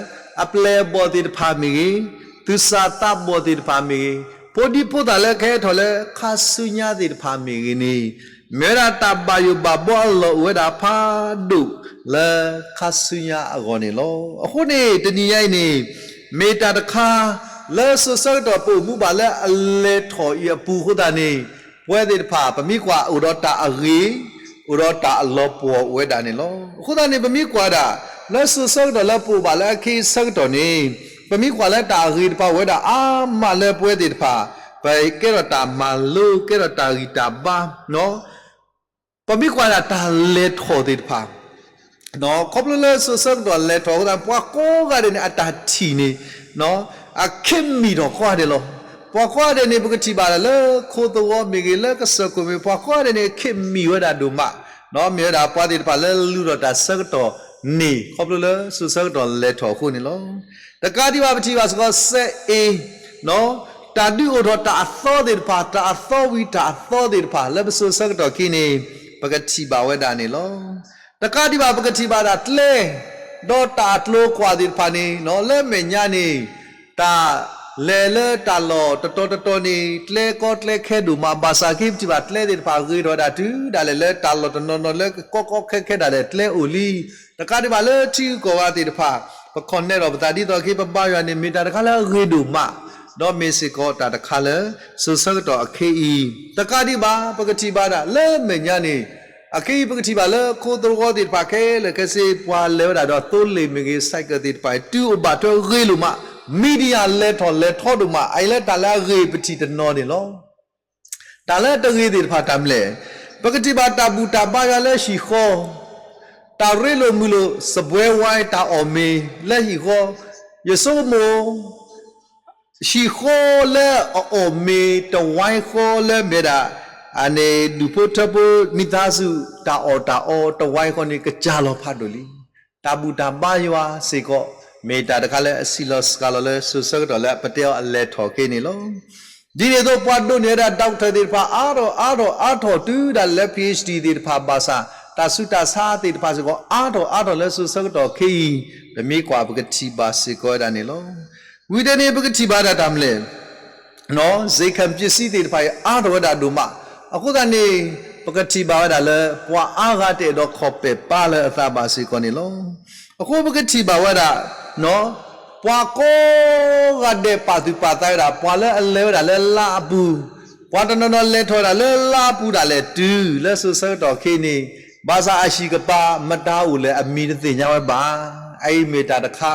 အပျဲၢ်အဘီၣ်သ့ၣ်တဖၣ်မ့ၢ်ဂ့ၤ, သူၣ်စၢ်သးဘီၣ်သ့ၣ်တဖၣ်မ့ၢ်ဂ့ၤ, ဖိဒံဖိသၣ်လၢကဟဲထီၣ်လၢခါဆူညါသ့ၣ်တဖၣ်မ့ၢ်ဂ့ၤန့ၣ်, မ့ၢ်ဝဲဒၣ်တၢ်ဘၣ်ယိၣ်ဘၣ်ဘှီအလီၢ်အိၣ်ဝဲဒၣ်ဖးဒိၣ်လၢခါဆူညါအဂီၢ်န့ၣ်လီၤ. အဃိန့ၣ် တနံၤညါအံၤန့ၣ် မ့ၢ်တၢ်တခါ လၢစိၤဆၢကတီၢ်ပအိၣ်မူဘၣ်လၢအလဲၤထီၣ်အံၤအပူၤအဃိသတးန့ၣ်, ပဝဲသ့ၣ်တဖၣ် ပမ့ၢ်ကွၢ်အိၣ်ဒီးတၢ်အဂ့ၤ, အိၣ်ဒီးတၢ်အလီၤပှီၢ်အိၣ်ဝဲဒၣ်န့ၣ်လီၤ. အဃိသတးန့ၣ် ပမ့ၢ်ကွၢ်ဒၣ် လၢစိၤဆၢကတီၢ်လၢပအိၣ်ဘၣ်လၢအခဲအံၤဆၢကတီၢ်န့ၣ်, ပမ့ၢ်ကွၢ်လၢတၢ်အဂ့ၤတဖၣ်အိၣ်ဝဲဒၣ်အါမးလၢပဝဲသ့ၣ်တဖၣ်, ပကဲထီၣ်တၢ်မၤလိ ကဲထီၣ်တၢ်ဂံၢ်တၢ်ဘါ ပမ့ၢ်ကွၢ်ဒၣ်တၢ်လဲၤထီၣ်သ့ၣ်တဖၣ်, ခီဖျိလၢစိၤဆၢကတီၢ်လဲၤထီၣ်အဃိသတး ပှၤကိးဂၤဒဲးန့ၣ် အတၢ်ထံၣ်န့ၣ် အခ့မံၣ်ထီၣ်ကိးဂၤဒဲးလီၤ. ပှၤကိးဂၤဒဲးန့ၣ် ပကထံၣ်ဘၣ်လၢခိသဝီမ့ၢ်ဂ့ၤ လၢကစၢၢ်ခိၣ်မ့ၢ် ပှၤကိးဂၤဒဲးန့ၣ် အခ့မံၣ်ဝဲဒၣ်ဒိၣ်မး, မ့ၢ်ဝဲဒၣ်ပှၤသ့ၣ်တဖၣ်လၢလူၤထီၣ်တၢ်ဆၢကတီၢ်န့ၣ် ခီဖျိလၢစိၤဆၢကတီၢ်လဲၤထီၣ်အဃိန့ၣ်လီၤ. တကးဒံးဘၣ် ပထံၣ်ဘၣ်စ့ၢ်ကီး စဲးအ့ တၢ်ဒုးအိၣ်ထီၣ်တၢ်အသီသ့ၣ်တဖၣ်, တၢ်အသီဝံၤတၢ်အသီသ့ၣ်တဖၣ် လၢပစိၤဆၢကတီၢ်ခံန့ၣ် ပကထံၣ်ဘၣ်ဝဲဒၣ်န့ၣ်လီၤ. တကးဒံးဘၣ် ပကထံၣ်ဘၣ်ဒၣ်ကျဲ ဒီးတၢ်အကျိၤကွာ်သ့ၣ်တဖၣ်န့ၣ် လၢမဲာ်ညါန့ၣ် တၢ်လဲၤလၢတၢ်လီၢ်တတီၤတတီၤန့ၣ် ကျဲကီကျဲခဲဒိၣ်မး, ဘၣ်ဆၣ်က့ ပထံၣ်ဘၣ်ကျဲသ့ၣ်တဖၣ်ဂ့ၤထီၣ်ဝဲဒၣ်တုၤဒၣ်လဲာ် လၢတၢ်လီၢ်တနီၤနီၤလၢကီကီခဲခဲဒၣ်လဲာ် ကျဲအိၣ်လံ. တကးဒံးဘၣ်လၢထံဂုၤကီၢ်ဂၤသ့ၣ်တဖၣ် ပခီၣ်နဲၣ်ထီၣ်ပသးဒ်သိးအက့ ပဘါယွၤန့ၣ် မ့ၢ်တၢ်တခါလၢအဂ့ၤဒိၣ်မး, ဒီးမ့ၢ်စ့ၢ်ကီးတၢ်တခါလၢ စိၤဆၢကတီၢ်အခဲအံၤ, တကးဒံးဘၣ် ပကထံၣ်ဘၣ်ဒၣ်လၢမဲာ်ညါန့ၣ်, အခဲအံၤပကထံၣ်ဘၣ်လၢခိသဝီသ့ၣ်တဖၣ်ခဲလၢာ်ခဲဆ့ ပှၤလဲၤဝဲဒၣ်ဒီးသိလ့ၣ်မ့ၢ်ဂ့ၤ စဲးကၢးသ့ၣ်တဖၣ် တုၤအိၣ်ဘၣ်ထွဲဂ့ၤလိာ်မး, media လဲၤထီၣ်လဲၤထီဒိၣ်မး, အအံၤလၢတၢ်လၢအဂ့ၤပထံၣ်တနီၤန့ၣ်လီၤ. တၢ်လၢတဂ့ၤသ့ၣ်တဖၣ်တၢ်မနုၤလဲၣ်, ပကထံၣ်ဘၣ်တၢ်ဘူၣ်တၢ်ဘါယွၤလၢဟံၣ်ဃီ, တၢ်ရ့လိာ်မုာ်လိာ် စပွဲဝဲတၢ်အီၣ်မ့ၤလၢဟံၣ်ဃီ, ယဆိကမိၣ် ဟံၣ်ဃီလၢအအီၣ်မ့ၤတဝါဃီလၢမ့ၢ်ဒၣ် အန့ၣ်ဒူၣ်ဖိထၢဖိ မံသးစူၤ တၢ်အီၣ်တၢ်အီတဝါဃီန့ၣ် ကစၢ်လီၤဖးဒိၣ်လံ. တၢ်ဘူၣ်တၢ်ဘါယွၤစ့ၢ်ကီး မ့ၢ်တၢ်တခါလၢအစံးလီၤစှၤလီၤလၢစိၤဆၢကတီၢ်လၢအပတဲအီၤအလဲၤထီၣ်က့န့ၣ်လီၤ. ဒ်န့ၣ်အသိး ပှၤဒိးန့ၢ်ဝဲဒၣ် doctor သ့ၣ်တဖၣ် အါထီၣ်အါထီၣ်အါထီၣ်တုၤဒၣ်လဲာ်လၢ PhD သ့ၣ်တဖၣ်ဘၣ်ဆၣ် တၢ်ဆူးတၢ်ဆါသ့ၣ်တဖၣ်စ့ၢ်ကီး အါထီၣ်အါထီၣ်လၢစိၤဆၢကတီၢ်ခဲအံၤ, ပမ့ၢ်ကွၢ်ပကထံၣ်ဘၣ်စ့ၢ်ကီးဝဲဒၣ်န့ၣ်လီၤ. ဝံၤတန့ၣ် ပကထံၣ်ဘၣ်ဝဲဒၣ်တၢ်မနုၤလဲၣ် စ့ၢ်ကီးပစ္စည်းသ့ၣ်တဖၣ်အံၤ အါထီၣ်ဝဲဒၣ်ဒိၣ်မး, အဃိသတးန့ၣ် ပကထံၣ်ဘၣ်ဝဲဒၣ်လၢ ပှၤအါဂၤတအဲၣ်ဒိးခီၣ်ပဲာ်ပါလၢအသးဘၣ်စ့ၢ်ကီးန့ၣ်လီၤ. အဃိပကထံၣ်ဘၣ်ဝဲဒၣ် ပှၤကိးဂၤဒဲးပာ်သူၣ်ပာ်သးဝဲဒၣ် ပှၤလၢအလဲၤဝဲဒၣ်လၢလါအပူၤ, ပှၤတနီၤနီၤလဲၤထီၣ်ဝဲဒၣ်လၢလါအပူၤဒၣ်လဲာ်တုၤလၢစိၤဆၢကတီၢ်ခဲအံၤန့ၣ်, ဘၣ်ဆၣ်အဟံၣ်ကပၤမတၤအိၣ်လဲၣ်အမံၤတသ့ၣ်ညါဝဲဘၣ်. အအံၤမ့ၢ်တၢ်တခါ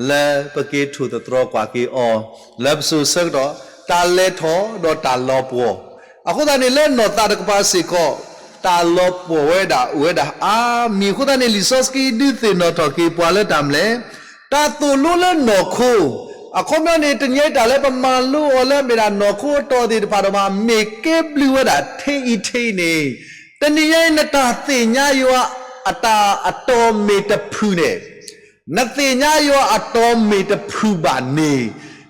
လၢပက့ၤထိၣ်သတြီၤကွၢ်က့ၤအီၤ လၢပစိၤဆၢကတီၢ် တၢ်လဲၤထီၣ်ဒီးတၢ်လီၤပှီၢ်, အဃိသတးန့ၣ် လၢနီၢ်သးတကပၤစ့ၢ်ကီး တၢ်လီၤပှီၢ်ဝဲဒၣ်အိၣ်ဝဲဒၣ်အါမံၤအဃိသတးန့ၣ် လံာ်စီဆှံဒုးသ့ၣ်နီၣ်ထီၣ်က့ၤပှၤလၢတၢ်မနုၤလဲၣ်, တၢ်သိၣ်လိလၢနီၢ်ခိ, အခီပညီန့ၣ် တနံၤညါအံၤတၢ်လၢပမၤလိအီၤလၢမ့ၢ်ဒၣ်နီၢ်ခိအတီၤသ့ၣ်တဖၣ်ဒီးမး မ့ၢ်ကဲဘျုးဝဲဒၣ်ထဲအံၤထဲအံၤန့ၣ်, တနံၤညါအံၤ နတၢ်သ့ၣ်ညါယွၤအတၢ်အတီၤမ့ၢ်တဖုန့ၣ် နသ့ၣ်ညါယွၤအတီၤမ့ၢ်တဖုဘၣ်န့ၣ်,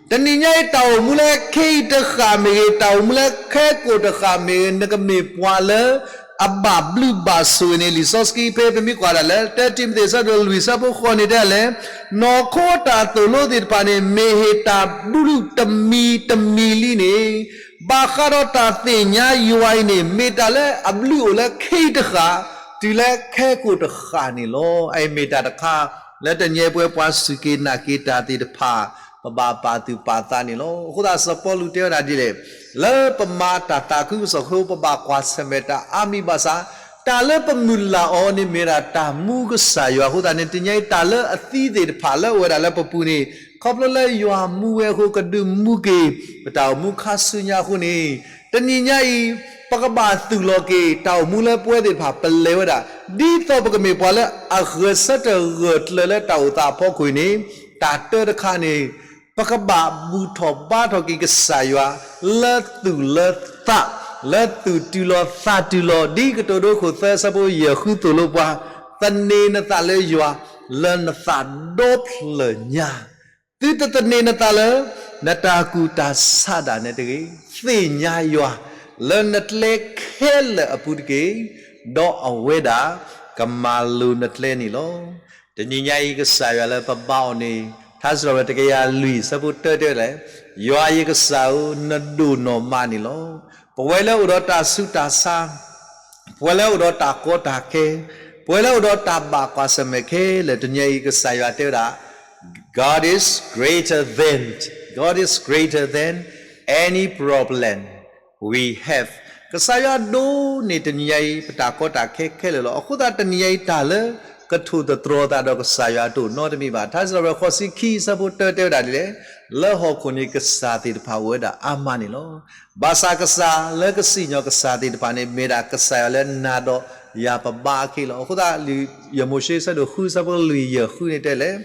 တနံၤညါအံၤ တၢ်အိၣ်မူလၢခဲအံၤတဃၣ်မ့ၢ်ဂ့ၤ, တၢ်အိၣ်မူလၢခဲကိာ်တဃၣ်မ့ၢ်ဂ့ၤ, နကမ့ၢ်ပှၤလၢအဘၣ်ဘျုးဘၣ်ဆိၣ်ဂ့ၤန့ၣ် လံာ်စီဆှံဖဲပမ့ၢ်ကွၢ်ဒၣ်လၢ တၢတံၤမသ့း အဆၢဒိၣ်လွံၢ် အဆၢဖိဃိးန့ၣ်တဲလဲၣ်, နီၢ်ခိတၢ်သိၣ်လိသ့ၣ်တဖၣ်န့ၣ် မ့ၢ်ဟ့ၣ်တၢ်ဘျုးတမံၤတမံၤလံန့ၣ် ဘၣ်ဃးဒီးတၢ်သ့ၣ်ညါယွၤအံၤန့ၣ် မ့ၢ်တၢ်လၢအဘျုးအိၣ်လၢခဲအံၤတဃၣ် တုၤလၢခဲကိာ်တဃၣ်န့ၣ်လီၤ. အအံၤမ့ၢ်တၢ်တခါ လၢတနံၤညါအံၤပဝဲပှၤစူၢ်က့ၤနာ်က့ၤတၢ်သ့ၣ်တဖၣ် ပဘၣ်ပာ်သူၣ်ပာ်သးန့ၣ်လီၤ. အဃိသတးစီၤပီလူးတဲဝဲဒၣ်ဒ်လဲၣ်, လၢပမၤတၢ်သးခုကစီၣ်အဃိ ပဘၣ်ကွၢ်ဆၢၣ်မဲာ်တၢ်အါမံၤဘၣ်ဆၣ်, တၢ်လၢပမုၢ်လၢ်အီၤန့ၣ်မ့ၢ်ဒၣ်တၢ်မူကစၢ်ယွၤအဃိသတးန့ၣ် တနံၤညါအံၤတၢ်လၢအသံသ့ၣ်တဖၣ်လၢအိၣ်ဝဲဒၣ်လၢပပူၤန့ၣ် ခီဖျိလၢယွၤမူဝဲအဃိ ကဒုးမူက့ၤ ပတၢ်အိၣ်မူခါဆူညါအဃိန့ၣ်, တနံၤညါအံၤ ပကဘၣ်သူၣ်လီၤက့ၤ တၢ်အိၣ်မူလၢပဝဲသ့ၣ်တဖၣ်ပလဲၤဝဲဒၣ် ဒ်သိးပကမ့ၢ်ပှၤလၢအဂဲၤဆၢထၢၣ်ဂၢၢ်ကျၢၤလၢတၢ်အိၣ်သးအဖီခိၣ်န့ၣ်, တၢ်တၢတခါန့ၣ် ပကဘၣ်ဘူၣ်ထီၣ်ဘါထီၣ်က့ၤကစၢ်ယွၤ လၢသူၣ်လၢသး, လၢသူၣ်တုၤလီၤသးတုၤလီၤ ဒ်ကတိၤဒိခိၣ်သၢ အဆၢဖိယဲၢ်ဃုသိၣ်လိပှၤ, သန့ၤနသးလၢယွၤ လၢနသးဒီဖျၢၣ်ညါ သုတသန့ၤနသးလၢ နတၢ်ကူၣ်တၢ်ဆးဒၣ်နဲတဂ့ၤ, သ့ၣ်ညါယွၤ လၢနကျဲခဲလၢာ်အပူၤတက့ၢ်, ဒီးအဝဲဒၣ်ကမၤလိၤနကျဲန့ၣ်လီၤ. တနံၤညါအံၤ ကစၢ်ယွၤလၢပဘါအီၤန့ၣ် ထါစံးထီၣ်ပတြၢၤ တကယၤလွံၢ် အဆၢဖိတၢတဲဝဲဒၣ်, ယွၤယကစၢ်ဧၢ, နဒိၣ်နီၢ်မးန့ၣ်လီၤ. ပဝဲလၢအိၣ်ဒီးတၢ်ဆူးတၢ်ဆါ ပဝဲလၢအိၣ်ဒီးတၢ်ကီတၢ်ခဲ, ပဝဲလၢအိၣ်ဒီးတၢ်ဘၣ်ကွၢ်ဆၢၣ်မဲာ်ခဲလၢာ် တနံၤအံၤ ကစၢ်ယွၤတဲဝဲဒၣ်, God is greater than, God is greater than any problem we have. ကစၢ်ယွၤဒိၣ်န့ၢ်တနံၤအံၤ ပတၢ်ကီတၢ်ခဲခဲလၢာ်လီၤ. အဃိသတးတနံၤအံၤ တၢ်လၢကထိၣ်သတြီၤသးဒီးကစၢ်ယွၤတအိၣ်နီတမံၤဘၣ်. ထါစံးထီၣ်ပတြၢၤ ဃိးဆံခံ အဆၢဖိတၢတဲဝဲဒၣ်ဒ်လဲၣ်, လၢဟီၣ်ခိၣ်န့ၣ် ကစၢ်သ့ၣ်တဖၣ်အိၣ်ဝဲဒၣ်အါမးန့ၣ်လီၤ. ဘၣ်ဆၣ်ကစၢ်လၢကစံၣ်ညီၣ်ကစၢ်သ့ၣ်တဖၣ်န့ၣ် မ့ၢ်ဒၣ်ကစၢ်ယွၤလၢနၤဒီးယၤပဘါအခံလီၤ. အဃိသတး ယမိၤၡ့ အဆၢဒိၣ်ဃု အဆၢဖိလွံၢ် ယဲၢ်ဃုန့ၣ်တဲလဲၣ်,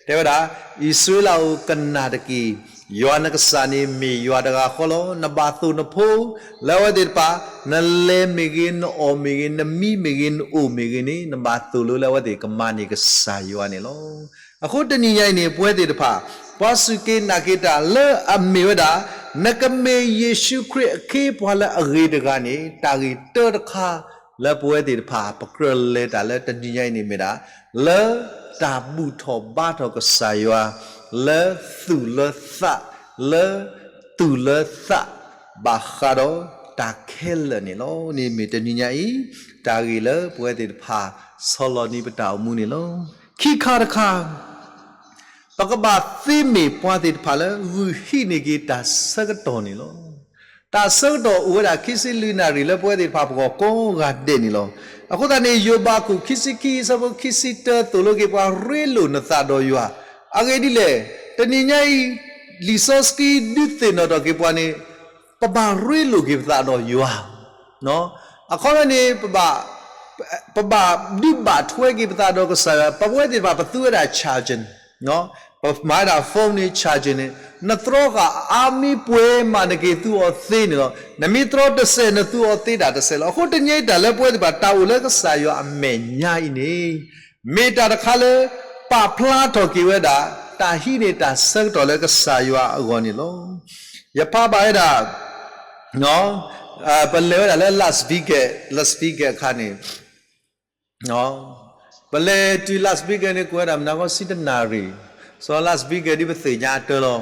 တဲဝဲဒၣ်, အံၣ်စရ့လးဧၢ, ကနၣ်တက့ၢ်. ယွၤနကစၢ်န့ၣ်မ့ၢ်ယွၤတဂၤဃီလီၤ. နဘၣ်သိၣ်နဖိလၢအဝဲသ့ၣ်တဖၣ်, နလဲၤမ့ၢ်ဂ့ၤ, နအီၣ်မ့ၢ်ဂ့ၤ, နမံမ့ၢ်ဂ့ၤ, နအိၣ်မ့ၢ်ဂ့ၤန့ၣ် နဘၣ်သိၣ်လိလၢအဝဲသ့ၣ်ကမၤန့ၢ်ကစၢ်ယွၤန့ၣ်လီၤ. အဃိတနံၤညါအံၤန့ၣ် ပဝဲသ့ၣ်တဖၣ် ပှၤစူၢ်က့ၤနာ်က့ၤတၢ်လၢအမ့ၢ်ဝဲဒၣ် နကမ့ၢ်ယ့ၣ်ၡူးခရံာ်အခ့အပှၤလၢအဂ့ၤတဂၤန့ၣ် တၢ်ဂ့ၢ်တၢတခါလၢပဝဲသ့ၣ်တဖၣ် ပကြၢးလဲၤတၢ်လၢတနံၤညါအံၤန့ၣ်မ့ၢ်ဒၣ် လၢတၢ်ဘူၣ်ထီၣ်ဘါထီၣ်ကစၢ်ယွၤ လၢသူၣ်လၢသး လၢသူၣ်လၢသး ဘၣ်ဃးဒီးတၢ်ခဲလၢာ်န့ၣ်လီၤ. န့ၣ်မ့ၢ်တနံၤညါအံၤ တၢ်ဂ့ၢ်လၢပဝဲသ့ၣ်တဖၣ် ဆီလီၤန့ၢ်ပတၢ်အိၣ်မူန့ၣ်လီၤ. ခံခါတခါ ပကဘၣ်သ့မ့ၢ်ပှၤသ့ၣ်တဖၣ်လၢဂုာ်ဟံးန့ၢ်က့ၤတၢ်ဆၢကတီၢ်န့ၣ်လီၤ. တၢ်ဆၢကတီၢ်အိၣ်ဝဲဒၣ်ခံဆံလွံၢ်နၣ်ရံၣ်လၢပဝဲသ့ၣ်တဖၣ်ပဂီၢ်ကိးဂၤဒဲးန့ၣ်လီၤ. အဃိသတးန့ၣ် ယိၤဘးခိၣ်ခံဆံခံ အဆၢဖိခံဆံတၢ သိၣ်လိက့ၤပှၤ ရ့လိာ်နသးဒီးယွၤ. အဂ့ၢ်ဒ်လဲၣ်, တနံၤညါအံၤ လံာ်စီဆှံဒုးသ့ၣ်နီၣ်ထီၣ်က့ၤပှၤန့ၣ် ပဘၣ်ရ့လိာ်က့ၤပသးဒီးယွၤ. အခီပညီန့ၣ် ပဘၣ်ဒုးဘၣ်ထွဲက့ၤပသးဒီးကစၢ်ယွၤ, ပဝဲသ့ၣ်တဖၣ်ပသူဝဲဒၣ် charging, ပမၤဝဲဒၣ် phone န့ၣ် charging န့ၣ်, နတြီဃာ်အါမံၤပှဲၤမး နက့ၤသူအီၤသ့န့ၣ်လီၤ. နမ့ၢ်တြီတစဲး နသူအီၤသ့ဒၣ်တစဲးလီၤ. အဃိတနံၤအံၤ တၢ်လၢပဝဲသ့ၣ်တဖၣ် တၢ်အိၣ်လၢကစၢ်ယွၤအမဲာ်ညါအံၤန့ၣ် မ့ၢ်တၢ်တခါလၢ ပာ်ဖျါထီၣ်က့ၤဝဲဒၣ် တၢ်ဟံးန့ၢ်တၢ်ဆၢကတီၢ်လၢကစၢ်ယွၤအဂီၢ်န့ၣ်လီၤ. ယဖးဘၣ်ဝဲဒၣ် ပလဲၤဝဲဒၣ်လၢ Las Vegas, Las Vegas အခါန့ၣ်, ပလဲၤတုၤ Las Vegas န့ၣ် ကအိၣ်ဝဲဒၣ်မနၤဃီဆံတနၣ်ရံၣ်, စီၤ Las Vegas ဒ်ပသ့ၣ်ညါအတၢ်လီၤ.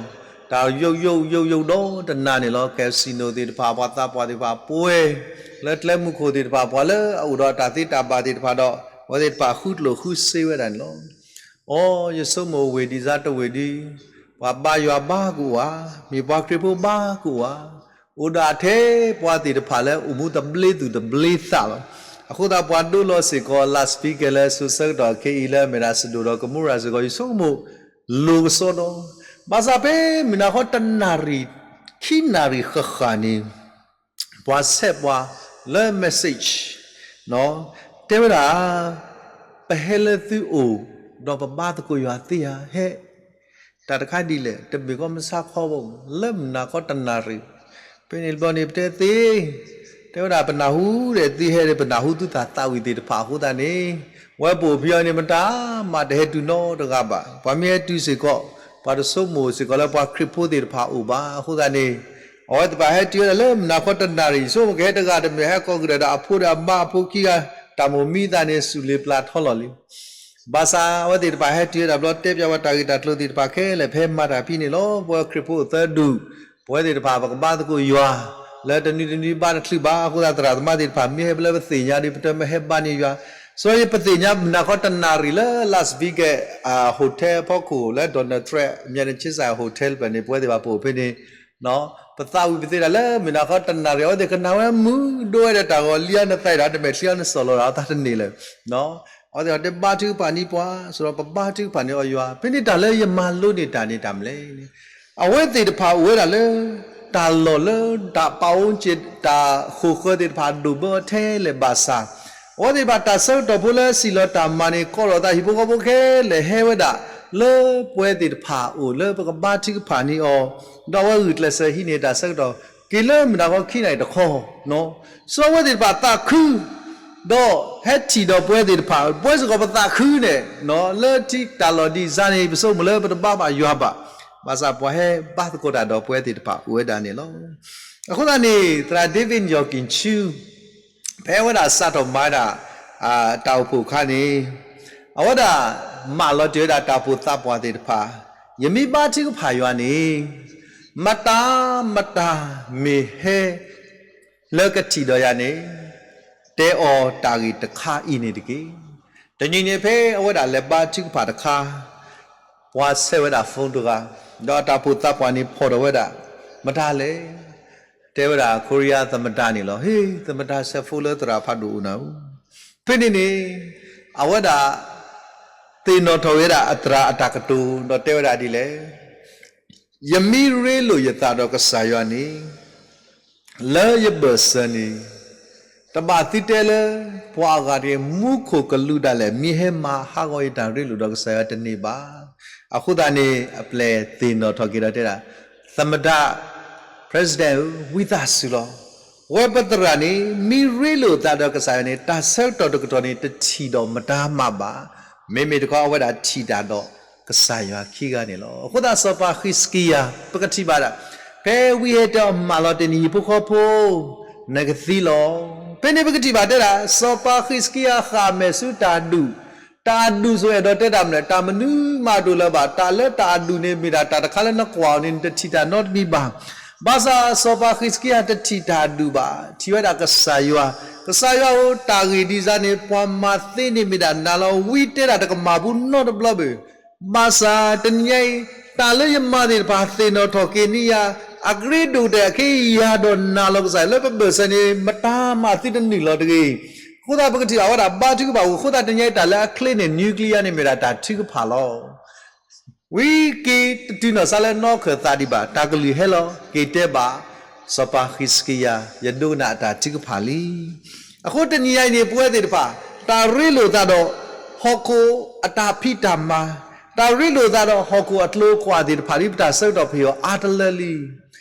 တၢ်ယိာ်ယိာ်ယိာ်ယိာ်ဒီးတနၤန့ၣ်လီၤ. casino သ့ၣ်တဖၣ် ပှၤသးပှၢ်သ့ၣ်တဖၣ်ပှဲၤ, လၢကျဲမုၢ်ခိၣ်သ့ၣ်တဖၣ် ပှၤလၢအအိၣ်ဒီးတၢ်သ့တၢ်ဘၣ်သ့ၣ်တဖၣ်ဒီး အဝဲသ့ၣ်တဖၣ်ဃုကျိၣ်ဃုစ့ဝဲဒၣ်န့ၣ်လီၤ. အိ ယဆိကမိၣ်ဝ့ၢ်ဒံးစါတဝ့ၢ်ဒံး, ပှၤဘါယွၤဘါကအိၣ်ဧါ, မ့ၢ်ပှၤခရံာ်ဖိဘါကအိၣ်ဧါ, အိၣ်ဒၣ်ထဲပှၤသ့ၣ်တဖၣ်လၢအိၣ်မူတဘျ့သူၣ်တဘျ့သးလီၤ. အဃိသတးပှၤဒိလီၤစ့ၢ်ကီး Las Vegas လၢစိၤဆၢကတီၢ်ခဲအံၤလၢအမ့ၢ်ဒၣ်စဒိၣ်ဒီးကမိရၤစ့ၢ်ကီး ယဆိကမိၣ်လိၤကစီဒီ, ဘၣ်ဆၣ်ဖဲမုၢ်နၤဃီတနၣ်ရံၣ် ခံနၣ်ရံၣ်ဃၣ်ဃၣ်န့ၣ် ပှၤဆဲးပှၤလၢ message တဲဝဲဒၣ်, ပဟဲလၢသုအိၣ် ဒီးပဘါသကိးယွၤသ့ဧါ, ဟဲ, တၢ်တခါဒ်လဲၣ်, တမ့ၢ်ကီမဆါခီဘၣ်, လၢမုၢ်နၤဃီတနၣ်ရံၣ်, ဖဲန့ၣ်တဘျီန့ၣ် ပတဲသ့, တဲဝဲဒၣ်ပနၢ်ဟူဒီးသုဟဲဒီး ပနၢ်ဟူသုသးသးဝံၣ်သ့ၣ်တဖၣ်အဃိသတးန့ၣ်, ဝဲပအိၣ်ဖဲအံၤန့ၣ် မတၤမးတဟဲတုၤနီတဂၤဘၣ်. ပှၤမ့ၢ်ဟဲတုၤစ့ၢ်ကီး, ပှၤတဆိကမိၣ်စ့ၢ်ကီးလၢပှၤခရံာ်ဖိသ့ၣ်တဖၣ်အိၣ်ဘၣ်. အဃိသတးန့ၣ် အဝဲသ့ၣ်တဖၣ်ဟဲတုၤဝဲဒၣ်လၢမုၢ်နၤဃီတနၣ်ရံၣ်, ဆိကမိၣ်ကဟဲတဂၤတမ့ၢ် ဟဲကိးကဒါဒီးအဖိဒီးအမါအဖိခံဂၤ, တၢ်မိၣ်မံသးန့ၣ် စူၢ်လ့ၤပျၢ်ထီလီၤလံ. ဘၣ်ဆၣ်အဝဲသ့ၣ်တဖၣ်ဟဲတုၤဝဲဒၣ်ဘျီ တဲပၠးဝဲတၢ်ဂ့ၢ်တၢ်ကျိၤသ့ၣ်တဖၣ်ခဲလၢာ် ပဟဲမၤတၢ်ဖဲန့ၣ်လီၤ. ပဝဲခရံာ်ဖိအိၣ်သၢဒူၣ်, ပဝဲသ့ၣ်တဖၣ်ပကဘါသကိးယွၤ လၢတနွံတနွံဘါတချုးဘၣ်. အဃိသတးသရၣ်သမါသ့ၣ်တဖၣ် မ့ၢ်ဟဲပလၢပသ့ၣ်ညါဒီး ပတမ့ၢ်ဟဲဘါန့ၢ်ယွၤ, စီၤယပသ့ၣ်ညါမုၢ်နၤဃီတနၣ်ရံၣ်လၢ Las Vegas hotel ဖီခိၣ်လၢ Donald Trump အမံၤန့ၣ် ဆ့စၢ် hotel ဖဲန့ၣ် ပဝဲသ့ၣ်တဖၣ်ပအိၣ်ဖဲန့ၣ် ပသးဝံၣ်ပသ့ဒၣ်လၢမုၢ်နၤဃီတနၣ်ရံၣ် အဝဲသ့ၣ်ကနၣ်ဝဲမုာ်ဒိၣ်ဝဲဒီးတၢ်ဂီၤလံအါ နသးအံၤဒီး တမဲာ်ချံအါနစီၣ်လီၤဒီးအသးတန့ၢ်လၢၤ. အဝဲသ့ၣ်တဘါထုကဖၣ်န့ၢ်ပှၤ, စီၤပဘါထုကဖၣ်န့ၢ်အီၤယွၤ, ဖဲန့ၣ်တၢ်လၢယမၤလိန့ၢ်တၢ်န့ၣ်တၢ်မနုၤလဲၣ်န့ၣ်, အဝဲသ့ၣ်တဖၣ်အိၣ်ဝဲဒၣ်လၢ တၢ်လီၢ်လၢတၢ်ပာ်အီၤက့ၤ တၢ်ဃိာ်ဃၢၤသ့ၣ်တဖၣ်ဒိၣ်ဘၢအီၤထဲလဲၣ်ဘၣ်ဆၣ်, အဝဲသ့ၣ်တဖၣ်တၢ်ဆၢကတီၢ်ဖိလၢစံၣ်လီၤတၢ်မၤန့ၣ် ကိးထီၣ်သးဟံၣ်ဖိဃီဖိခဲလၢာ်ဟဲဝဲဒၣ် လၢပဝဲသ့ၣ်တဖၣ်အအိၣ်လၢပကဘါထုကဖၣ်န့ၢ်အီၤ, ဒီးအဝဲဂုာ်ကျဲးစၢးဟံးန့ၢ်တၢ်ဆၢကတီၢ် က့ၤလၢမုၢ်နၤဃီခံနၣ်ရံၣ်တခီ, စီၤအဝဲသ့ၣ်တဖၣ်သးခု ဒီးဟဲထံၣ်ဒီးပဝဲသ့ၣ်တဖၣ် ပဝဲစ့ၢ်ကီးပသးခုန့ၣ်, လၢထံတၢ်လီၢ်ဒ်စါန့ၣ် ပဆိကမိၣ်လၢပတဘါဘၣ်ယွၤဘၣ်, ဘၣ်ဆၣ်ပှၤဟဲဘါသကိးတၢ်ဒီးပဝဲသ့ၣ်တဖၣ်အိၣ်ဝဲဒၣ်န့ၣ်လီၤ. အဃိသတးန့ၣ် သရၣ် David York Ching ဖဲအဝဲဒၣ်စးထီၣ်မၤဝဲဒၣ် တၢ်အိၣ်ဖှိၣ်အခါန့ၣ်, အဝဲဒၣ်မၢလီၤတ့ၢ်ဝဲဒၣ်တၢ်အိၣ်ဖှိၣ်သးပှၢ်သ့ၣ်တဖၣ်, ယမ့ၢ်ဘါထုကဖၣ်ယွၤန့ၣ်, မတၤမတၤမ့ၢ်ဟဲ လၢကထံၣ်ဒီးယၤန့ၣ်, တဲအီၤတၢ်ဂ့ၢ်တခါအံၤန့ၣ်တက့ၢ်. တနံၤန့ၣ်ဖဲအဝဲဒၣ်လဲၤဘါထုကဖၣ်တခါ, ပှၤဆဲးဝဲဒၣ် phone တဂၤ, ဒီးတၢ်အိၣ်ဖှိၣ်သးပှၢ်န့ၣ်ဖီၣ်ထီၣ်ဝဲဒၣ်, မတၤလဲၣ်, တဲဝဲဒၣ် ခိရံယါသမ္မတ န့ၣ်လီၤ. ဟ့ၣ် သမ္မတ ဆဲး phone လၢသရၣ်ဖးဒိၣ်အိၣ်နၤဧၢ. ဖဲန့ၣ်န့ၣ် အဝဲဒၣ် သ့ၣ်နီၣ်ထီၣ်ဝဲဒၣ်အသရၣ်အတၢ်ကတိၤ ဒီးတဲဝဲဒၣ်ဒ်လဲၣ်, ယမ့ၢ်ရ့လိာ်ယသးဒီးကစၢ်ယွၤန့ၣ် လၢယဘၢၣ်စၢၤန့ၣ်, တဘၣ်သုတဲလၢ ပှၤအဂၤတဂ့ၤ မူခိၣ်ကလူးဒၣ်လဲာ် မ့ၢ်ဟဲမၤဟးဂီၤယတၢ်ရ့လိာ်ဒီးကစၢ်ယွၤတန့ၢ်ဘၣ်. အဃိသတးန့ၣ် အပျဲၢ်သ့ၣ်နီၣ်ထီၣ်က့ၤဒီးတဲဒၣ်, သမ္မတ President ဧၢ, ဝံသးစူၤလီၤ. ပဝဲပသရၣ်န့ၣ် မ့ၢ်ရ့လိာ်သးဒီးကစၢ်ယွၤန့ၣ် တၢ်ဆၢကတီၢ်တကတီၢ်န့ၣ် တထံၣ်ဒီးမတၤမးဘၣ်. မ့မ့ၢ်တခီအဝဲဒၣ်ထံၣ်တၢ်ဒီးကစၢ်ယွၤခံဂၤန့ၣ်လီၤ. အဃိသတးစီၤပၤဃံးစကံယၤ ပကထံၣ်ဘၣ်ဒၣ်, ဖဲဝံဟဲတဲအီၤမၢလီၤတ့ၢ်န့ၣ် ဟံၣ်ဖိဃီဖိ နကသံလီၤ. ဖဲန့ၣ်ပကထံၣ်ဘၣ်တဲဒၣ် စီၤပၤဃံးစကံယၤဃၣ်မဲာ်ဆူတၢ်ဒူၣ်, တၢ်ဒူၣ်ဆိၣ်အဲၣ်ဒိးတဲတၢ်မနုၤလဲၣ်, တၢ်မနုၤမးတအိၣ်လၢၤဘၣ်. တၢ်လၢတၢ်ဒူၣ်န့ၣ် မ့ၢ်ဒၣ်တၢ်တခါလၢနကွၢ်အီၤန့ၣ် နတထံၣ်တၢ်နီတမံၤဘၣ်. ဘၣ်ဆၣ်စီၤပၤဃံးစကံယၤတထံၣ်တၢ်ဒူၣ်ဘၣ်, ထံၣ်ဝဲဒၣ်ကစၢ်ယွၤ, ကစၢ်ယွၤဧၢ, တၢ်ဂ့ၢ်ဒ်စါန့ၣ် ပှၤမၤသ့န့ၢ်မ့ၢ်ဒၣ်နၤလီၤ. ဝံတဲဒၣ်တကမၣ်ပူၤနီတဘျီဘၣ်. ဘၣ်ဆၣ်တနံၤညါအံၤ တၢ်လၢယမၤသ့ၣ်တဖၣ်သ့ၣ်နီၣ်ထီၣ်က့ၤန့ၢ်ယၤ အရ့ဒိၣ်ကတၢၢ်အဃိ ယၤဒိးနာ်လီၤကစၢ်ယွၤလၢပဘၢၣ်စၢၤန့ၣ် မတၤမးသုတနုာ်လီၤတဂ့ၤ. အဃိသတးပကထံၣ်ဘၣ်ဝဲဒၣ်ဘါထုကဖၣ်အဃိသတး တနံၤညါအံၤတၢ်လၢအချ့န့ၣ် nuclear န့ၣ်မ့ၢ်ဒၣ်တၢ်ထုကဖၣ်လီၤ. ဝံၤက့ၤတတုၤနီၢ်စါလၢနီၢ်ခၢၣ်သးဒံးဘၣ် တၢ်ကလုၢ်ဟဲလီၤ က့ၤတဲဘၣ် စီၤပၤဃံးစကံယၤ ယဒိကနၣ်အတၢ်ထုကဖၣ်လံ. အဃိတနံၤညါအံၤန့ၣ် ပဝဲသ့ၣ်တဖၣ် တၢ်ရ့လိာ်သးဒီး ဟီၣ်ခိၣ်အတၢ်ဖံးတၢ်မၤ, တၢ်ရ့လိာ်သးဒီးဟီၣ်ခိၣ်အကျိၤအကွာ်သ့ၣ်တဖၣ်ဒ်ပတၢ်ဆၢကတီၢ်ဖံးအီၤအါတလၢလံ.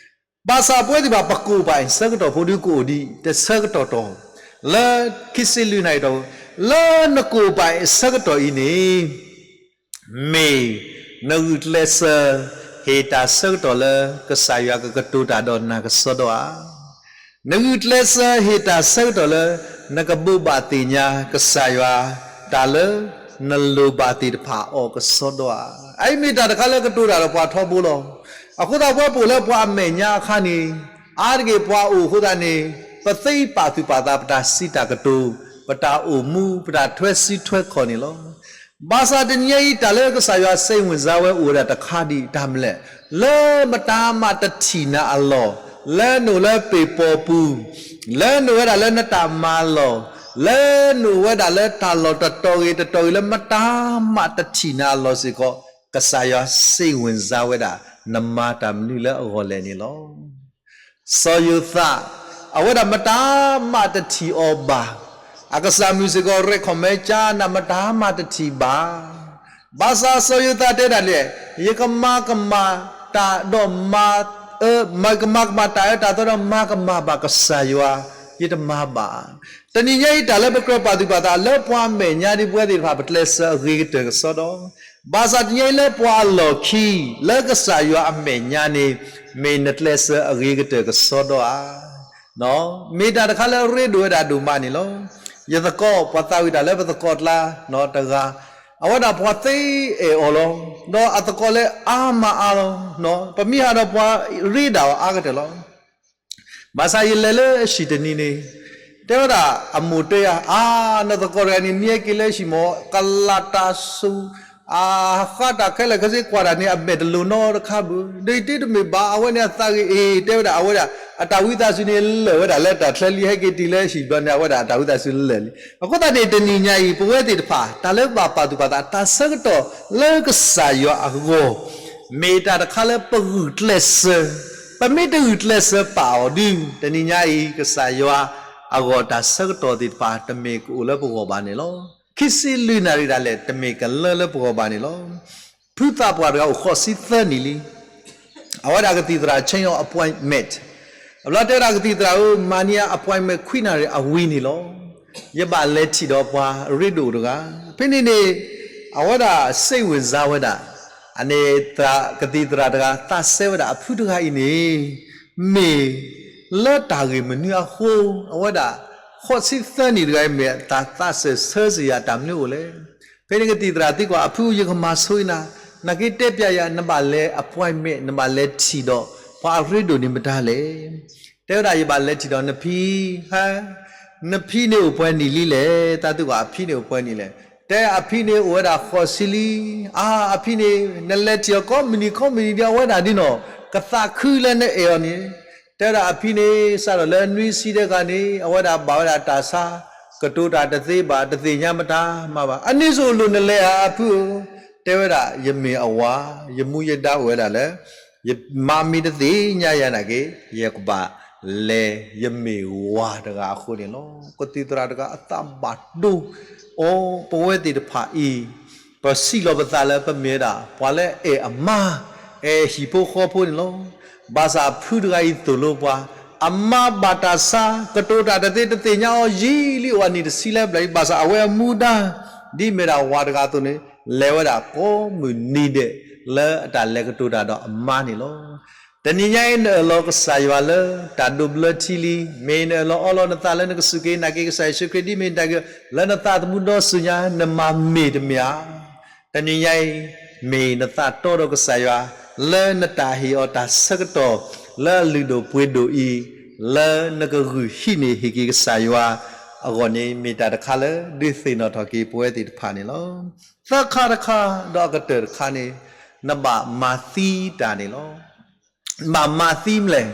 ဘၣ်ဆၣ်ပဝဲသ့ၣ်တဖၣ် ပကိးဘၣ်အံၤဆၢကတီၢ်ဖိဒုးကအိၣ်ဒံးတဆၢကတီၢ်တီၢ်, လၢခံဆံလွံၢ်နၣ်ရံၣ်တီၢ်, လၢနကိးဘၣ်အံၤဆၢကတီၢ်အံၤန့ၣ် မ့ၢ်နဂုာ်ကျဲးစၢး ဟ့ၣ်တၢ်ဆၢကတီၢ်လၢ ကစၢ်ယွၤကကတိၤတၢ်ဒီးနၤကစီဒီဧါ. နဂုာ်ကျဲးစၢးဟ့ၣ်တၢ်ဆၢကတီၢ်လၢ နကဘိးဘၣ်သ့ၣ်ညါကစၢ်ယွၤ တၢ်လၢနလိၣ်ဘၣ်သ့ၣ်တဖၣ်အီၤကစီဒီဧါ. အအံၤမ့ၢ်တၢ်တခါလၢကတိၤတၢ်ဒီးပှၤထီဘိလီၤ. အဃိသတးပဝဲပအိၣ်လၢပှၤအမဲာ်ညါအခါန့ၣ် အါတက့ၢ်ပှၤအိၣ်အဃိသတးန့ၣ် ပသ့ပာ်သူၣ်ပာ်သးပတၢ်စံးတၢ်ကတိၤ, ပတၢ်အိၣ်မူ, ပတၢ်ထွဲစုထွဲခီၣ်န့ၣ်လီၤ. ဘၣ်ဆၣ်တနံၤညါအံၤ တၢ်လၢကစၢ်ယွၤစ့ဝင်စားဝဲအိၣ်ဝဲဒၣ်တခါဒံးတၢ်မနုၤလဲၣ်, လၢမတၤမးတထံၣ်နၤအလီၢ်, လၢနအိၣ်လၢပ့ၢ်ပီၤပူၤ, လၢနအိၣ်ဝဲဒၣ်လၢနတၢ်မၤလီၢ်, လၢနအိၣ်ဝဲဒၣ်လၢတၢ်လီၢ်တတီၤဂ့ၤတတီၤဂ့ၤလၢမတၤမးတထံၣ်နၤအလီၢ်စ့ၢ်ကီး, ကစၢ်ယွၤစ့ဝင်စားဝဲဒၣ် နမၤတၢ်မနုၤလၢအဂီၢ်လဲၣ်န့ၣ်လီၤ. စီၤယိၤသး အဝဲဒၣ်မတၤမးတထံၣ်အီၤဘၣ်. အကစၢ်မုၣ်စ့ၢ်ကီး recommend ကၠါနၤ မတၤမးတထံၣ်ဘၣ်. ဘၣ်ဆၣ်စီၤယိၤသးတဲဒၣ်လဲာ်, ယကမၤကမၣ်တၢ်ဒီးမၤ, ကမၤကမၣ်တၢ်အၢတၢ်သီဒီးမၤကမၣ်ဘၣ်ကစၢ်ယွၤ, ယတမၤဘၣ်. တနံၤညါအံၤတၢ်လၢပကြၢးပာ်သူၣ်ပာ်သးလၢပှၤအမဲာ်ညါဒ်ပဝဲသ့ၣ်တဖၣ် ပကျဲးစၢးအဂ့ၤကတၢၢ်ကစီဒီ, ဘၣ်ဆၣ်တနံၤညါအံၤလၢပှၤအလီၢ်ခံ လၢကစၢ်ယွၤအမဲာ်ညါန့ၣ် မ့ၢ်နကျဲးစၢးအဂ့ၤကတၢၢ်ကစီဒီဧါ. မ့ၢ်တၢ်တခါလၢအရ့ဒိၣ်ဝဲဒၣ်ဒိၣ်မးန့ၣ်လီၤ. ယသကိး ပှၤသးဝံၣ်တၢ်လၢပသကိးကျါတဂၤ, အဝဲဒၣ်ပှၤသ့အဲၣ်အီၤလီၤ. ဒီးအသကိးလၢအါမးအါလီၤ. ပမ့ၢ်ဟးဒီးပှၤရ့ဒၣ်အီၤအါကတၢၢ်လီၤ. ဘၣ်ဆၣ်ယလဲၤလၢအဟံၣ်တနံၤန့ၣ်, တဲဝဲဒၣ်အမိၢ်တဲယၤ, အါ, နသကိးတဂၤန့ၣ် မ့ၢ်ဟဲက့ၤလၢဟံၣ်မး ကလးတၢ်ဆူၣ်, အဃါတၢ်ခဲလၢာ်ခဲဆ့ကွၢ်တၢ်န့ၣ် အမဲာ်တလိၤနီတခါဘၣ်. ဒီးယတဲတမ့ၢ်ဘၣ်, အဝဲန့ၣ်အသးဂ့ၤအ့ၤ, တဲဝဲဒၣ်အဝဲဒၣ် အတၢ်ဝံသးစူၤန့ၣ်လၢာ်ဝဲဒၣ်လၢတၢ်ချၢလံ, ဟဲက့ၤတုၤလၢဟံၣ်ဘျီန့ၣ် အဝဲဒၣ်အတၢ်ဝံသးစူၤလၢာ်လံ. အဃိသတးန့ၣ် တနံၤညါအံၤ ပဝဲသ့ၣ်တဖၣ် တၢ်လၢဘၣ်ပာ်သူၣ်ပာ်သး တၢ်ဆၢကတီၢ်လၢကစၢ်ယွၤအဂီၢ် မ့ၢ်တၢ်တခါလၢပဂုာ်ကျဲးစၢး, ပမ့ၢ်တဂုာ်ကျဲးစၢးပာ်အီၤဒုး တနံၤညါအံၤ ကစၢ်ယွၤအဂီၢ်တၢ်ဆၢကတီၢ်သ့ၣ်တဖၣ် တမ့ၢ်ကအိၣ်လၢပဂီၢ်ဘၣ်န့ၣ်လီၤ. ခံဆံလွံၢ်နၣ်ရံၣ်ဒၣ်လဲာ် တမ့ၢ်ကလၢလၢပဂီၢ်ဘၣ်န့ၣ်လီၤ. ဖုသးပှၢ်တဂၤအိၣ်ဃိးဆံသၢနံၣ်လံ. အဝဲဒၣ်ကသံၣ်သရၣ် change of appointment, အဘျီတဲဝဲဒၣ်ကသံၣ်သရၣ်ဧၢ, မၤန့ၢ်ယၤ appointment ခွံနၣ်ရံၣ်အဝံၤန့ၣ်လီၤ. ယဘၣ်လဲၤထံၣ်ဒီးပှၤရ့ဒိၣ်တဂၤ, ဖဲန့ၣ်န့ၣ် အဝဲဒၣ်စ့ဝင်စားဝဲဒၣ်, အန့ၣ် ကသံၣ်သရၣ်တဂၤ သးစဲဝဲဒၣ်အဖုတဂၤအံၤန့ၣ် မ့ၢ်လၢတၢ်ဂ့ၢ်မနုၤအဃိ အဝဲဒၣ် ဃိးဆံသၢနံၣ်တဂၤအံၤ မ့ၢ်အသးစဲဆၢစ့ၢ်ယၤ တၢ်မနုၤအိၣ်လဲၣ်. ဖဲန့ၣ်ကသံၣ်သရၣ်သံကွၢ်အဖု, ယကမၤဆိနၤ, နက့ၤတဲပျးယၤ နဘၣ်လဲၤ appointment, နဘၣ်လဲၤထံၣ်ဒီးပှၤအရ့ဒိၣ်န့ၣ်မတၤလဲၣ်. တဲဝဲဒၣ် ယဘၣ်လဲၤထံၣ်ဒီးနဖံ, ဟါ, နဖံန့ၣ်အိၣ်ပှဲၤနံၣ်လံလဲၣ်, သးသံကွၢ်အဖံန့ၣ်အိၣ်ပှဲၤနံၣ်လဲၣ်. တဲအဖံန့ၣ်အိၣ်ဝဲဒၣ်ဃိးဆံလံ. အါ, အဖံန့ၣ် နလဲၤထံၣ်အီၤကိးမုၢ်နံၤကိးမုၢ်နံၤဒီး အဝဲဒၣ်ဒ်နီၢ် ကသးခုလၢနအဲၣ်အီၤန့ၣ်. တဲဝဲဒၣ်အဖံန့ၣ် စးထီၣ်လၢနွံဆံတဂၤန့ၣ် အဝဲဒၣ်ဘၣ်ဝဲဒၣ်တၢ်ဆါ, ကတိၤတၢ်တသ့ဘၣ်, တသ့ၣ်ညါမတၤမးဘၣ်. အန့ၣ်စ့ၢ်အလိၣ်နလဲၤဧါအဖုဧၢ. တဲဝဲဒၣ် ယမ့ၢ်အဝၤ, ယမူယဒါအိၣ်ဝဲဒၣ်လၢ ယမါမ့ၢ်တသ့ၣ်ညါယၤနာ်က့ ယကဘၣ်လဲၤ ယမ့ၢ်ဝၤတဂၤအဃိန့ၣ်လီၤ. ကသံၣ်သရၣ်တဂၤအသးဘၣ်ဒိ, အိ ပဝဲသ့ၣ်တဖၣ်အံၤ ပစံးလီၤပသးလၢပမ့ၢ်ဝဲဒၣ် ပှၤလၢအဲၣ်အမါ, အဲၣ်ဟံၣ်ဖိဃီဖိန့ၣ်လီၤ. ဘၣ်ဆၣ်အဖုတဂၤအံၤသိၣ်လိပှၤ, အမါဘၣ်တၢ်ဆါ, ကတိၤတၢ်တသ့ တသ့ၣ်ညါအီၤယံာ်လံ အိၣ်အနံၣ်တဆံလၢပျၢၤလံ. ဘၣ်ဆၣ်အဝဲအမူဒါ ဒ်မ့ၢ်ဒၣ်ဝၤတဂၤအသိးန့ၣ် လဲၤဝဲဒၣ်ကိးမုၢ်နံၤဒဲး လၢအတၢ်လဲၤကတိၤတၢ်ဒီးအမါန့ၣ်လီၤ. တနံၤညါအံၤ နအၢၣ်လီၤကစၢ်ယွၤလၢတၢ်ဒိးဘျၢထံလံ, မ့ၢ်နအၢၣ်လီၤအီလီၤနသးလၢနကစူၢ်က့ၤနာ်က့ၤ ကစၢ်ယ့ၣ်ၡူးခရံာ်ဒ်မ့ၢ်တၢ်က, လၢနသးသမူဒီစူၤညါ နမၤမ့ၢ်တမ့ၢ်ဧါ. တနံၤညါအံၤ မ့ၢ်နသးတီဒီးကစၢ်ယွၤ လၢနတၢ်ဟ့ၣ်အီၤတၢ်ဆၢကတီၢ် လၢအလုၢ်ဒိၣ်ပှ့ၤဒိၣ်အံၤ လၢနကဂုာ်ဟံးန့ၢ်ဟ့ၣ်က့ၤကစၢ်ယွၤ အဂီၢ်န့ၣ် မ့ၢ်တၢ်တခါလၢဒုးသ့ၣ်နီၣ်ထီၣ်က့ၤပဝဲသ့ၣ်တဖၣ်န့ၣ်လီၤ. သၢခါတခါဒီးအကတၢၢ်တခါန့ၣ်, နဘၣ်မၤသံတၢ်န့ၣ်လီၤ. ဘၣ်မၤသံမလဲၣ်.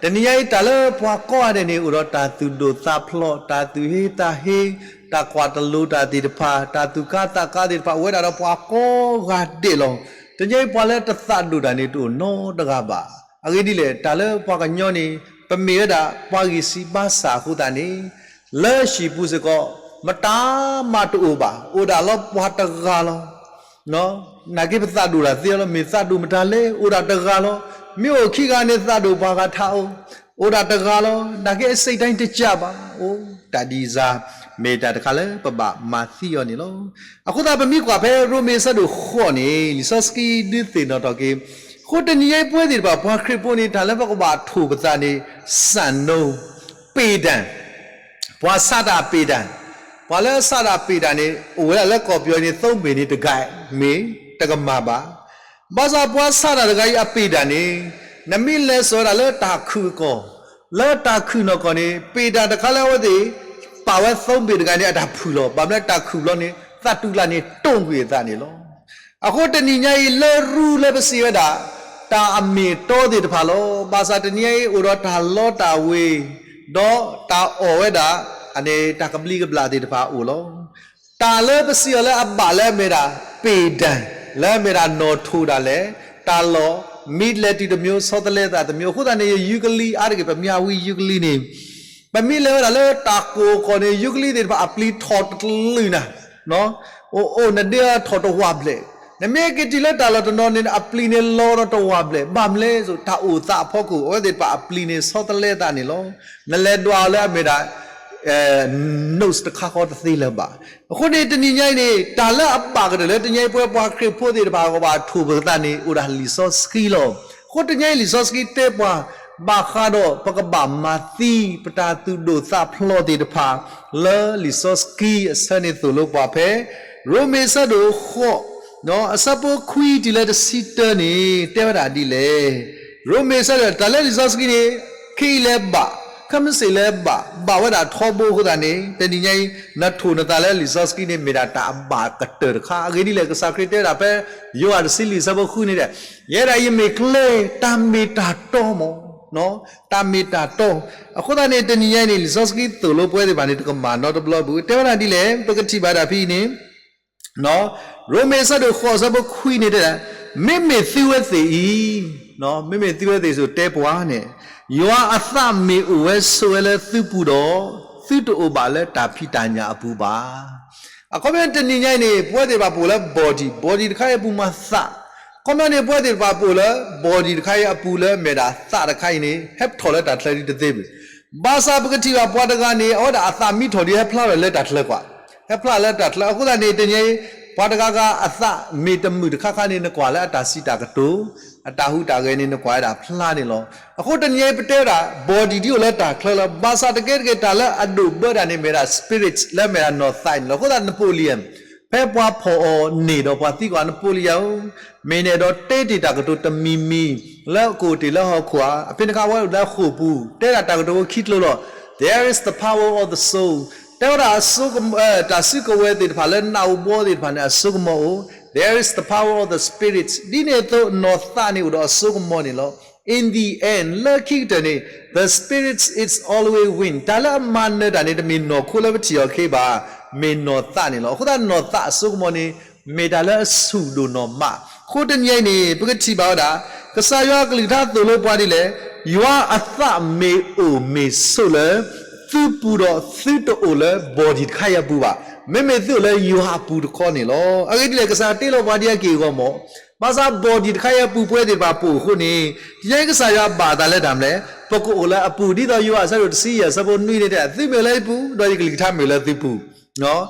တနံၤညါအံၤ တၢ်လၢပှၤကိးဂၤဒဲးန့ၣ် အိၣ်ဒီးတၢ်သူၣ်ဒိၣ်သးဖျိး, တၢ်သူၣ်ဟ့သးဟ့, တၢ်ကွၢ်တလိၤတၢ်သ့ၣ်တဖၣ်, တၢ်သူၣ်ကါသးကါသ့ၣ်တဖၣ် အိၣ်ဝဲဒၣ်ဒီးပှၤကိးဂၤဒဲးလီၤ. တနံၤညါအံၤ ပှၤလၢတသးဒိၣ်တၢ်န့ၣ် တအိၣ်နီတဂၤဘၣ်. အဂ့ၢ်ဒ်လဲၣ်, တၢ်လၢပှၤကညီန့ၣ် ပမ့ၢ်ဝဲဒၣ်ပှၤဂံၢ်စၢ်ဘါစၢ်အဃိသတးန့ၣ်, လၢဟံၣ်ပူၤစ့ၢ်ကီး မတၤမးတအိၣ်ဘၣ်, အိၣ်ဒၣ်လီၤပှၤတဂၤလီၤ. နာ်က့ပသးဒိၣ်တၢ်သ့လီၤ, မ့ၢ်သးဒိၣ်မတၤလဲၣ်, အိၣ်ဒၣ်တဂၤလီၤ. မ့ၢ်အိၣ်ခံဂၤန့ၣ် သးဒိၣ်ပှၤဂၤထးအိၣ်, အိၣ်ဒၣ်တဂၤလီၤ. နာ်က့အစိတ်တိုင်းတကျပါ, အိၣ်တၢ်ဒ်အံၤစ့ၢ်, မ့ၢ်တၢ်တခါလၢပဘၣ်မၤသံအီၤန့ၣ်လီၤ. အဃိသတး ပမ့ၢ်ကွၢ်ဖဲရိမ့ၤအဆၢဒိၣ်ဃိးန့ၣ် လံာ်စီဆှံဒုးသ့ၣ်နီၣ်ထီၣ်က့ၤ, အဃိတနံၤညါအံၤ ပဝဲသ့ၣ်တဖၣ်ပှၤခရံာ်ဖိန့ၣ် တၢ်လၢပကဘၣ်ထိၣ်ပသးန့ၣ် စၢ်နိ, ပေတံ, ပှၤဆးတၢ်ပေတံ, ပှၤလၢအဆးတၢ်ပေတံန့ၣ် အိၣ်ဝဲဒၣ်လၢကီၢ်ပယီၤန့ၣ် သိမ့ၢ်န့ၣ်တဂၤ မ့ၢ်တကမၣ်ဘၣ်. ဘၣ်ဆၣ်ပှၤဆးတၢ်တဂၤအံၤအပေတံန့ၣ်, နမ့ၢ်လဲၤစိာ်ဝဲဒၣ်လၢတၢ်ခုၣ်အကီၢ်, လၢတၢ်ခုၣ်နီၢ်ကီၢ်န့ၣ် ပေတံတခါလၢအဝဲသ့ၣ် ပာ်ဝဲသိမ့ၢ်တဂၤန့ၣ် အတၢ်ဖုၣ်လီၤ. ဘၣ်မနုၤတၢ်ခုၣ်ဘျီန့ၣ် သးတူၢ်လၢ်န့ၣ် တိၢ်ကွံာ်အသးန့ၣ်လီၤ. အဃိတနံၤညါအံၤ လၢရူလၢပစံးဝဲဒၣ် တၢ်အမ့ၢ်အတီသ့ၣ်တဖၣ်လီၤ. ဘၣ်ဆၣ်တနံၤညါအံၤ အိၣ်ဒီးတၢ်လီတၢ်ဝ့ၤ, ဒီးတၢ်အီၣ်ဝဲဒၣ် အန့ၣ် တၢ်ကဘျံးကဘျၣ်သ့ၣ်တဖၣ်အိၣ်လီၤ. တၢ်လၢပစံးအီၤလၢအဘၣ်လၢအမ့ၢ်ဒၣ် ပေတံ, လၢအမ့ၢ်ဒၣ်နီၣ်ထိၣ်ဒၣ်လဲာ်, တၢ်လီၢ် မ့ၢ်လဲၤတုၤတမျိုး ဆီတလဲသးတမျိုး. အဃိသတးန့ၣ် ယူကလံအါတက့ၢ် ပမ့ၢ်ဝံယူကလံန့ၣ် ပမ့ၢ်လဲၤဝဲဒၣ်လၢတၢ်ကိၢ်အကီၢ်န့ၣ် ယူကလံသ့ၣ်တဖၣ်အပျံၤထီၣ်တကလုာ်နၤ, အိၣ်အိၣ်နဒ့ထီၣ်တ ဝးဘျဲၣ်, နမ့ၢ်က့ၤတုၤလၢတၢ်လီၢ်တနီၤန့ၣ် အပျံၤန့ၣ်လီၤဒီးတ ဝးဘျဲၣ်, ဘၣ်မနုၤလဲၣ်, တၢ်အိၣ်သးအဖီခိၣ် အဝဲသ့ၣ်တဖၣ်အပျံၤန့ၣ် ဆီတလဲသးန့ၣ်လီၤ. နလဲၤဒွးအီၤလၢအမ့ၢ်ဒၣ် notes တခါဃီတသ့လၢၤဘၣ်. အဃိန့ၣ် တနံၤညါအံၤန့ၣ် တၢ်လၢအဘၣ်ကတၢၢ်လၢတနံၤညါအံၤ ပဝဲပှၤခရံာ်ဖိသ့ၣ်တဖၣ် ကဘၣ်ထိၣ်ပသးန့ၣ် အိၣ်ဒၣ်လံာ်စီဆှံလီၤ. အဃိတနံၤညါအံၤ လံာ်စီဆှံတဲပှၤ ဘၣ်ဃးဒီးပကဘၣ်မၤသံ ပတၢ်သူၣ်ဒိၣ်သးဖျိးသ့ၣ်တဖၣ် လၢလံာ်စီဆှံအဆၢန့ၣ်သိၣ်လိပှၤဖဲ ရိမ့ၤအဆၢဒိၣ်ဃိး အဆၢဖိခွံတုၤလၢတဆံတၢန့ၣ် တဲဝဲဒၣ်ဒ်လဲၣ်. ရိမ့ၤအဆၢဒိၣ် တၢ်လၢလံာ်စီဆှံန့ၣ် ခဲအံၤလၢဘၣ်, ခဲမုၢ်ဆ့ၣ်လၢဘၣ်, ဘၣ်ဝဲဒၣ်ထီဘိအဃိသတးန့ၣ် တနံၤညါအံၤ နထိၣ်နသးလၢလံာ်စီဆှံန့ၣ် မ့ၢ်ဒၣ်တၢ်အဘၣ်ကတၢၢ်တခါ. အဂ့ၢ်ဒ်လဲၣ် ကစၢ်ခရံာ်တဲဝဲဒၣ်ဖဲ ယိၤဟၣ်တဆံလွံၢ်အဆၢဖိဃုန့ၣ်ဒီး ယဲဒၣ်ယမ့ၢ်ကျဲ တၢ်မ့ၢ်တၢ်တီမး, တၢ်မ့ၢ်တၢ်တီ. အဃိသတးန့ၣ် တနံၤညါအံၤန့ၣ် လံာ်စီဆှံသိၣ်လိပဝဲသ့ၣ်တဖၣ်န့ၣ် တကမၣ်နီတဘျီပူၤ တဲဝဲဒၣ်ဒ်လဲၣ် ပကထံၣ်ဘၣ်ဒၣ်ဖဲအံၤန့ၣ် ရိမ့ၤအဆၢဒိၣ်ဃိးအဆၢဖိခွံန့ၣ်တဲဒၣ်, မ့မ့ၢ်သုဝဲသ့ၣ်အံၤ, မ့မ့ၢ်သုဝဲသ့ၣ်အံၤ တဲပှၤန့ၣ်, ယွၤအသးမ့ၢ်အိၣ်ဝဲဆိးဝဲလၢသုပူၤဒီး, သုတအိၣ်ဘၣ်လၢတၢ်ဖံးတၢ်ညၣ်အပူၤဘၣ်. အခီပညီတနံၤညါအံၤန့ၣ် ပဝဲသ့ၣ်တဖၣ်ပအိၣ်လၢ body, body တခါအံၤအပူၤမးသး, အခီပညီန့ၣ် ပဝဲသ့ၣ်တဖၣ်ပအိၣ်လၢ body တခါအံၤအပူၤ လၢအမ့ၢ်ဒၣ်သးတခါအံၤန့ၣ် ဟဲထီၣ်လၢတၢ်ချၢဒ်တသ့ဘၣ်. ဘၣ်ဆၣ်ပကထံၣ်ဘၣ်ပှၤတဂၤန့ၣ် အဝဲဒၣ်အသးမံထီၣ်ဒ်ဟဲဖျါထီၣ်လၢတၢ်ချၢကွၢ်, ဟဲဖျါလၢတၢ်ချၢ. အဃိသတးန့ၣ် တနံၤအံၤ ပှၤတဂၤဂၤအသးမ့ၢ်တမုာ်တခါခါန့ၣ် နကွၢ်လၢအတၢ်စံးတၢ်ကတိၤ, အတၢ်ဟူးတၢ်ဂဲၤန့ၣ် နကွၢ်ဝဲဒၣ်ဖျါန့ၣ်လီၤ. အဃိတနံၤအံၤပတဲဝဲဒၣ် body ဒ်အိၣ်လၢတၢ်ချၢလီၤ. ဘၣ်ဆၣ်တကဲတကဲ တၢ်လၢအဒိၣ်ဘၢတၢ်န့ၣ် မ့ၢ်ဒၣ် spirit လၢအမ့ၢ်ဒၣ်နီၢ်သးအံၤန့ၣ်လီၤ. အဃိသတး Napoleon ဖဲပှၤဖီၣ်အီၤန့ၢ်ဒီးပှၤသံကွၢ် Napoleon ဧၢ, မ့ၢ်နအဲၣ်ဒိးတဲတ့ၢ်တၢ်ကတိၤတမံၤမံၤ လၢအကအိၣ်တ့ၢ်လၢဟီၣ်ခိၣ်ဧါ. အဖဲန့ၣ်အခါ အဝဲအိၣ်လၢဃိာ်ပူၤ တဲဒၣ်တၢ်ကတိၤဖိခံကျိၤလီၤ. There is the power of the soul. တဲဝဲဒၣ် တၢ်စုကဝဲၤသ့ၣ်တဖၣ်လၢနးအိၣ်ဘှီသ့ၣ်တဖၣ်န့ၣ် အစိကမီၤအိၣ်, there is the power of the spirit. ဒ်န့ၣ်အသိး နီၢ်သးန့ၣ်အိၣ်ဒီးအစိကမီၤန့ၣ်လီၤ. In the end, လၢခံကတၢၢ်န့ၣ် the spirit is always win. တၢ်လၢအမၤနၢၤတၢ်န့ၣ် တမ့ၢ်နီၢ်ခိလၢပထံၣ်အီၤခဲအံၤဘၣ်, မ့ၢ်နီၢ်သးန့ၣ်လီၤ. အဃိသတး နီၢ်သးအစိကမီၤန့ၣ် မ့ၢ်တၢ်လၢအဆူၣ်ဒိၣ်နီၢ်မး. အဃိတနံၤအံၤန့ၣ် ပကထံၣ်ဘၣ်ဝဲဒၣ် ကစၢ်ယွၤအကလုၢ်ကထါသိၣ်လိပှၤဒ်လဲၣ်, ယွၤအသးမ့ၢ်အိၣ်မ့ၢ်ဆိးလၢ သုပူၤဒီးသုတအိၣ်လၢ body တခါအံၤအပူၤဘၣ်. မ့မ့ၢ်သုအိၣ်လၢယွၤအပူၤတခီန့ၣ်လီၤ. အဂ့ၢ်ဒ်လဲၣ် ကစၢ်ယွၤတ့လီၤပှၤဒ်အက့ၢ်အဂီၢ်မး, ဘၣ်ဆၣ် body တခါအံၤအပူၤ ပဝဲသ့ၣ်တဖၣ်ပအိၣ်အဃိန့ၣ် တနံၤအံၤကစၢ်ယွၤဘၣ်သးလၢတၢ်မနုၤလဲၣ်, ပကအိၣ်လၢအပူၤ ဒ်သိးယိၤဟၣ်အဆၢဒိၣ်တဆံယဲၢ်အဆၢဖိနွံန့ၣ်တဲ သုမ့ၢ်အိၣ်လၢယပူၤ ဒီးယကလုၢ်ကထါမ့ၢ်အိၣ်လၢသုပူၤ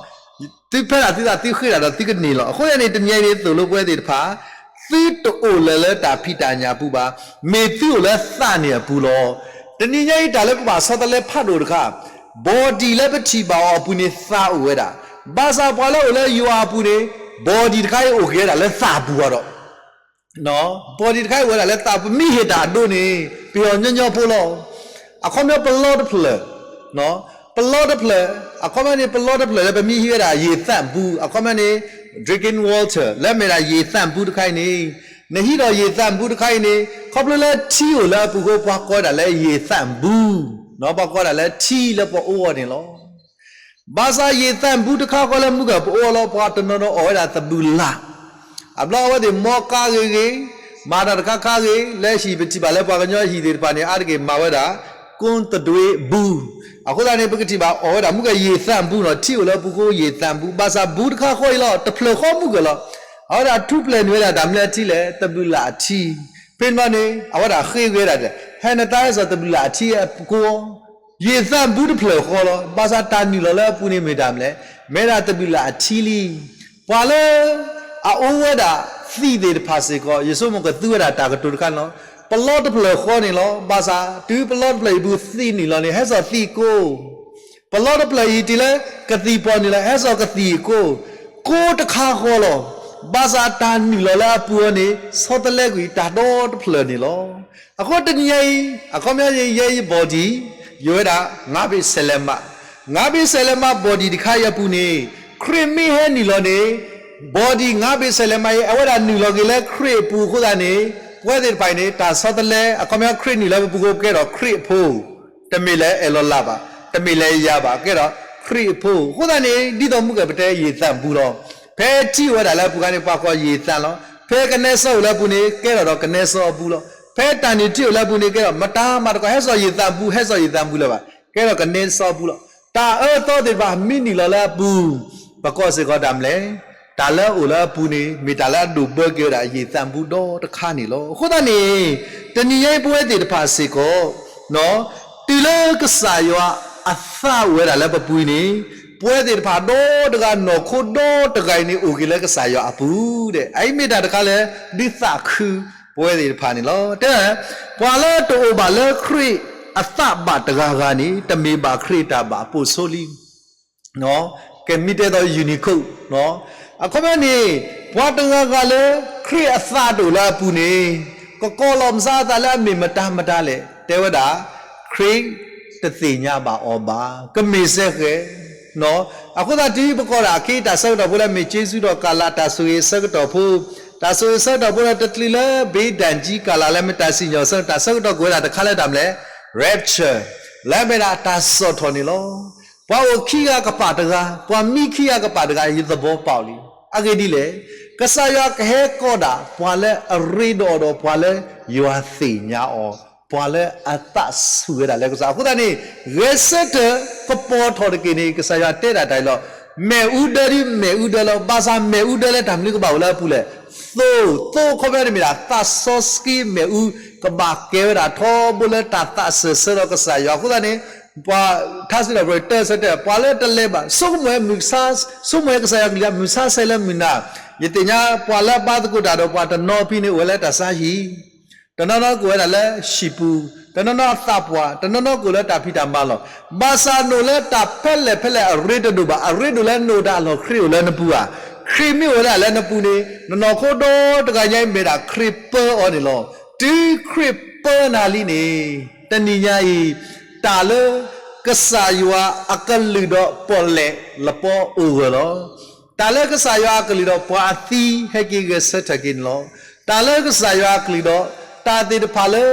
သုဖဲဒၣ်သုသးသုဃ့တၢ်ဒီးသုကန့ၢ်လီၤ. အဃိန့ၣ် တနံၤအံၤန့ၣ် သိၣ်လိပဝဲသ့ၣ်တဖၣ် သုတအိၣ်လၢၤလၢတၢ်ဖံးတၢ်ညၣ်အပူၤဘၣ်, မ့ၢ်သုအိၣ်လၢသးန့ၣ်အပူၤလီၤ. တနံၤညါအံၤတၢ်လၢပဘၣ်ဆီတလဲဖးဒိၣ်တခါ, body လၢပထံၣ်ဘၣ်အီၤအပူၤန့ၣ်သးအိၣ်ဝဲဒၣ်, ဘၣ်ဆၣ်ပှၤလၢအိၣ်လၢယွၤအပူၤန့ၣ် body တခါအံၤအိၣ်က့ၤဝဲဒၣ်လၢသးအပူၤဘၣ်ဒီး body တခါအံၤအိၣ်ဝဲဒၣ်လၢသး ပမ့ၢ်ဟ့ၣ်တၢ်အဒိန့ၣ် ပဟ့ၣ်အီၤညီညီဖိလီၤ. အခီပညီပလီတဖျၢၣ်, ပလီတဖျၢၣ်, အခီပညီန့ၣ် ပလီတဖျၢၣ်လၢပမ့ၢ်ဟံးဝဲဒၣ်ယံာ်သၣ်ဘူ, အခီပညီန့ၣ် drinking water လၢမ့ၢ်ဒၣ်ယံာ်သၣ်ဘူတခါအံၤန့ၣ်, နဟံးဒီးယံာ်သၣ်ဘူတခါအံၤန့ၣ် ခီဖျိလၢထံအိၣ်လၢအပူၤအဃိ ပှၤကိးဝဲဒၣ်လၢယံာ်သၣ်ဘူ, ပှၤကိးဝဲဒၣ်လၢထံလၢပှၤအိၣ်အီၤန့ၣ်လီၤ. ဘၣ်ဆၣ်ယံာ်သၣ်ဘူတခါဃီလၢမုၢ်ကၢၢ်ပအိၣ်အီၤလီၤ ပှၤတနီၤနီၤအီၣ်ဝဲဒၣ်သဘုၣ်လၣ်, အဘျီအဝဲသ့ၣ်မီကါဂ့ၤဂ့ၤ, မၤတၢ်တခါခါဂ့ၤ, လၢဟံၣ်ပထံၣ်ဘၣ်လၢပှၤကညီဟံၣ်သ့ၣ်တဖၣ်န့ၣ် အါတက့ၢ်မၤဝဲဒၣ် ကိတဒွ့ဘူ, အဃိသတးန့ၣ် ပကထံၣ်ဘၣ်အီၣ်ဝဲဒၣ်မုၢ်ကၢၢ်ယံာ်သၣ်ဘူနီၤ, ထံအိၣ်လၢပူၤဃိယံာ်သၣ်ဘူ, ဘၣ်ဆၣ်ဘူတခါဃီအံၤလီၤ တဖျၢၣ်ဃီမုၢ်ကၢၢ်လီၤ. အဝဲဒၣ်ထူပျဲၢ်န့ၢ်ဝဲဒၣ်တၢ်မနုၤလဲၣ်ထံလဲၣ်, သဘုၣ်လၣ်အထံ, ဖဲန့ၣ်န့ၣ် အဝဲဒၣ်ဃ့ဝဲဒၣ်, ဟဲနတၢ်ဟဲစိာ်သဘုၣ်လၣ်အထံအပူၤဃီ ယံာ်သၣ်ဘူတဖျၢၣ်ဃီလီၤ. ဘၣ်ဆၣ်တၢ်နုာ်လီၤလၢအပူၤန့ၣ်မ့ၢ်တၢ်မနုၤလဲၣ်, မ့ၢ်ဒၣ်သဘုၣ်လၣ်အထံလံ. ပှၤလၢအအိၣ်ဝဲဒၣ်သံးသ့ၣ်တဖၣ်စ့ၢ်ကီး ယဆိကမိၣ်ကသူဝဲဒၣ်တၢ်ကတိၤတခါန့ၣ်လီၤ. ပလီတဖျၢၣ်ဃီန့ၣ်လီၤ. ဘၣ်ဆၣ်တုၤပလီတဖျၢၣ်အံၤပူၤသံးနုာ်လီၤန့ၣ် ဟဲစိာ်သံးကိၢ် ပလီတဖျၢၣ်အံၤတုၤလၢကသံၣ်ပီၣ်နုာ်လီၤ ဟဲစိာ်ကသံၣ်ကိၢ်, ကိၢ်တခါဃီလီၤ. ဘၣ်ဆၣ်တၢ်နုာ်လီၤလၢအပူၤအီၤန့ၣ် ဆီတလဲကွံာ်တၢ်ဒီတဖျၢၣ်န့ၣ်လီၤ. အဃိတနံၤညါအံၤ အခီပညီန့ၣ် ယဲယ body ယဝဲဒၣ် ငါးဘ့ၣ်ဆဲးလဲးမး, ငါးဘ့ၣ်ဆဲးလဲးမး body တခါအံၤအပူၤန့ၣ် ခရံာ်မ့ၢ်ဟဲနုာ်လီၤန့ၣ် body ငါးဘ့ၣ်ဆဲးလဲးမးအံၤ အဝဲဒၣ်နုာ်လီၤက့ၤလၢခရံာ်အပူၤအဃိသတးန့ၣ် ပဝဲသ့ၣ်တဖၣ်အံၤန့ၣ် တၢ်ဆီတလဲ အခီပညီခရံာ်နုာ်လၢပပူၤအဃိ ပကဲထီၣ်ခရံာ်အဖိ တမ့ၢ်လၢအဲၣ်လီၤလၢ်ဘၣ်, တမ့ၢ်လၢယၤဘၣ်, ကဲထီၣ်ခရံာ်အဖိ. အဃိသတးန့ၣ် ဒ်သိးမုၢ်ကၢၢ်ပတဲယံာ်သၣ်ဘူလီၤ. ဖဲထံအိၣ်ဝဲဒၣ်လၢအပူၤခါန့ၣ် ပှၤကိးယံာ်သၣ်လီၤ. ဖဲကနဲစီအိၣ်လၢအပူၤန့ၣ် ကဲထီၣ်ဒီးကနဲစီအဘူလီၤ. ဖဲတၢ်နုၢ်ထံအိၣ်လၢအပူၤန့ၣ် ကဲထီၣ်မတၤမၤတကီး ဟဲစိာ်ယံာ်သၣ်ဘူ ဟဲစိာ်ယံာ်သၣ်ဘူလၢၤဘၣ်, ကဲထီၣ်ကနဲစီအဘူလီၤ. တၢ်အၢသီသ့ၣ်တဖၣ်မ့ၢ်နုာ်လီၤလၢအပူၤ ပကိးစ့ၢ်ကီးတၢ်မနုၤလဲၣ်, တၢ်လၢအအိၣ်လၢအပူၤန့ၣ် မ့ၢ်တၢ်လၢအဒိၣ်ဘၢက့ၤဝဲဒၣ်ယံာ်သၣ်ဘူဒီတခါန့ၣ်လီၤ. အဃိသတးန့ၣ် တနံၤညါအံၤပဝဲသ့ၣ်တဖၣ်စ့ၢ်ကီး တုၤလၢကစၢ်ယွၤအသးအိၣ်ဝဲဒၣ်လၢပပူၤအံၤန့ၣ် ပဝဲသ့ၣ်တဖၣ်ဒီတဂၤ နီၢ်ခိဒီတဂၤအံၤန့ၣ် အိၣ်က့ၤလၢကစၢ်ယွၤအပူၤဒဲး. အအံၤမ့ၢ်တၢ်တခါလၢ ဒုးသးခုပဝဲသ့ၣ်တဖၣ်န့ၣ်လီၤ. တဲ ပှၤလၢတအိၣ်ဘၣ်လၢခရံာ်အသးဘၣ်တဂၤဂၤန့ၣ် တမ့ၢ်ဘၣ်ခရံာ်အတၢ်ဘၣ်အပိာ်ဆိလံ. ကမ့ၢ်တဲသိး Unicode အခီပညီန့ၣ် ပှၤတဂၤဂၤလၢခရံာ်အသးတအိၣ်လၢအပူၤန့ၣ် ကကိးလီၤမဆါအသးလၢအမ့ၢ်မတၤမတၤလဲၣ်, တဲဝဲဒၣ် ခရံာ်တသ့ၣ်ညါဘၣ်အီၤဘၣ်, ကမ့ၢ်စ့ၢ်ကီး အဃိသတးတုၤပကိးဒၣ်အခ့အတၢ်ဆၢကတီၢ်ဖိလၢမ့ၢ်က့စူဒီးကၤလးတၢ်ဆိၣ်ဂ့ၤအဆၢကတီၢ်ဖိ, တၢ်ဆိၣ်ဂ့ၤအဆၢကတီၢ်ဖိဒီးတချုးလၢ ဘ့ဒၣ်ကၠံကၤလးလၢမ့ၢ်တၢ်စံၣ်ညီၣ်အဆၢကတီၢ် တၢ်ဆၢကတီၢ်ကအိၣ်ဝဲဒၣ်တခါလၢတၢ်မနုၤလဲၣ်, rapture လၢအမ့ၢ်ဒၣ်တၢ်စိာ်ထီၣ်န့ၣ်လီၤ. ပှၤအိၣ်ခံဂၤကပာ်တဂၤ, ပှၤမံခံဂၤကပာ်တဂၤ ယသဘီပာ်အီၤလံ. အဂ့ၢ်ဒ်လဲၣ်, ကစၢ်ယွၤကဟဲကိးဒၣ် ပှၤလၢအရ့ဒီးအီၤဒီးပှၤလၢယွၤသ့ၣ်ညါအီၤ, ပှၤလၢအသးဆူၣ်ဝဲဒၣ်လၢကစၢ်. အဃိသတးန့ၣ် ဂဲၤဆၢထၢၣ်ကပီၤထီၣ်တက့ၢ်န့ၣ် ကစၢ်ယွၤတဲဒၣ်တၢ်အံၤလီၤ. မ့ၣ်အူဒၢဒ်မ့ၣ်အူဒၢလီၤ. ဘၣ်ဆၣ်မ့ၣ်အူဒၢလၢတၢ်မနုၤကဘၣ်အိၣ်လၢအပူၤလဲၣ်. သိ, သိအခီပညီန့ၣ်မ့ၢ်ဒၣ် သးစီဆှံမ့ၣ်အူ ကဘၣ်ကဲဝဲဒၣ်ထီဘိလၢတၢ်သးစၢၢ်ဆၢဒီးကစၢ်ယွၤ. အဃိသတးန့ၣ် ပှၤထါစံးထီၣ်ပတြၢၤတၢ်ဆၢတဲာ် ပှၤလၢတလဲၤဘၣ် ဆိကမိၣ်ဝဲမုၢ်ဆါ, ဆိကမိၣ်ဝဲကစၢ်ယွၤကလုၢ် မုၢ်ဆါဆဲးလၢမုၢ်နၤ. ယသ့ၣ်ညါပှၤလၢအဘါသကိးတၢ်ဒီးပှၤတနီၤဖဲန့ၣ် အိၣ်ဝဲလၢတၢ်ဆါဟံၣ်, တနီၤနီၤကအိၣ်ဝဲဒၣ်လၢဟံၣ်ပူၤ, တနီၤနီၤအသးပှၢ်, တနီၤနီၤကအိၣ်လၢတၢ်ဖံးတၢ်မၤလီၤ. ဘၣ်ဆၣ်နအိၣ်လၢတၢ်ဖဲလဲၣ်ဖဲလဲၣ်အရ့တဒိၣ်ဘၣ်, အရ့ဒိၣ်လၢနအိၣ်တၢ်အလီၢ် ခရံာ်အိၣ်လၢနပူၤဧါ. ခရံာ်မ့ၢ်အိၣ်ဝဲဒၣ်လၢနပူၤန့ၣ် နနီၢ်ခိဒီတဂၤညါအံၤမ့ၢ်ဒၣ်ခရံာ်ပၢအီၤန့ၣ်လီၤ. တုၤခရံာ်ပၢနၤလံန့ၣ် တနံၤညါအံၤ တၢ်လၢကစၢ်ယွၤအကလုၢ်ဒီးပီၣ်လဲၣ်လပီအိၣ်ဂၢၢ်လီၤ. တၢ်လၢကစၢ်ယွၤအကလုၢ်ဒီးပှၤအသံဟဲက့ၤဂဲၤဆၢထၢၣ်က့ၤန့ၣ်လီၤ. တၢ်လၢကစၢ်ယွၤအကလုၢ်ဒီး တၢ်သ့ၣ်တဖၣ်လၢ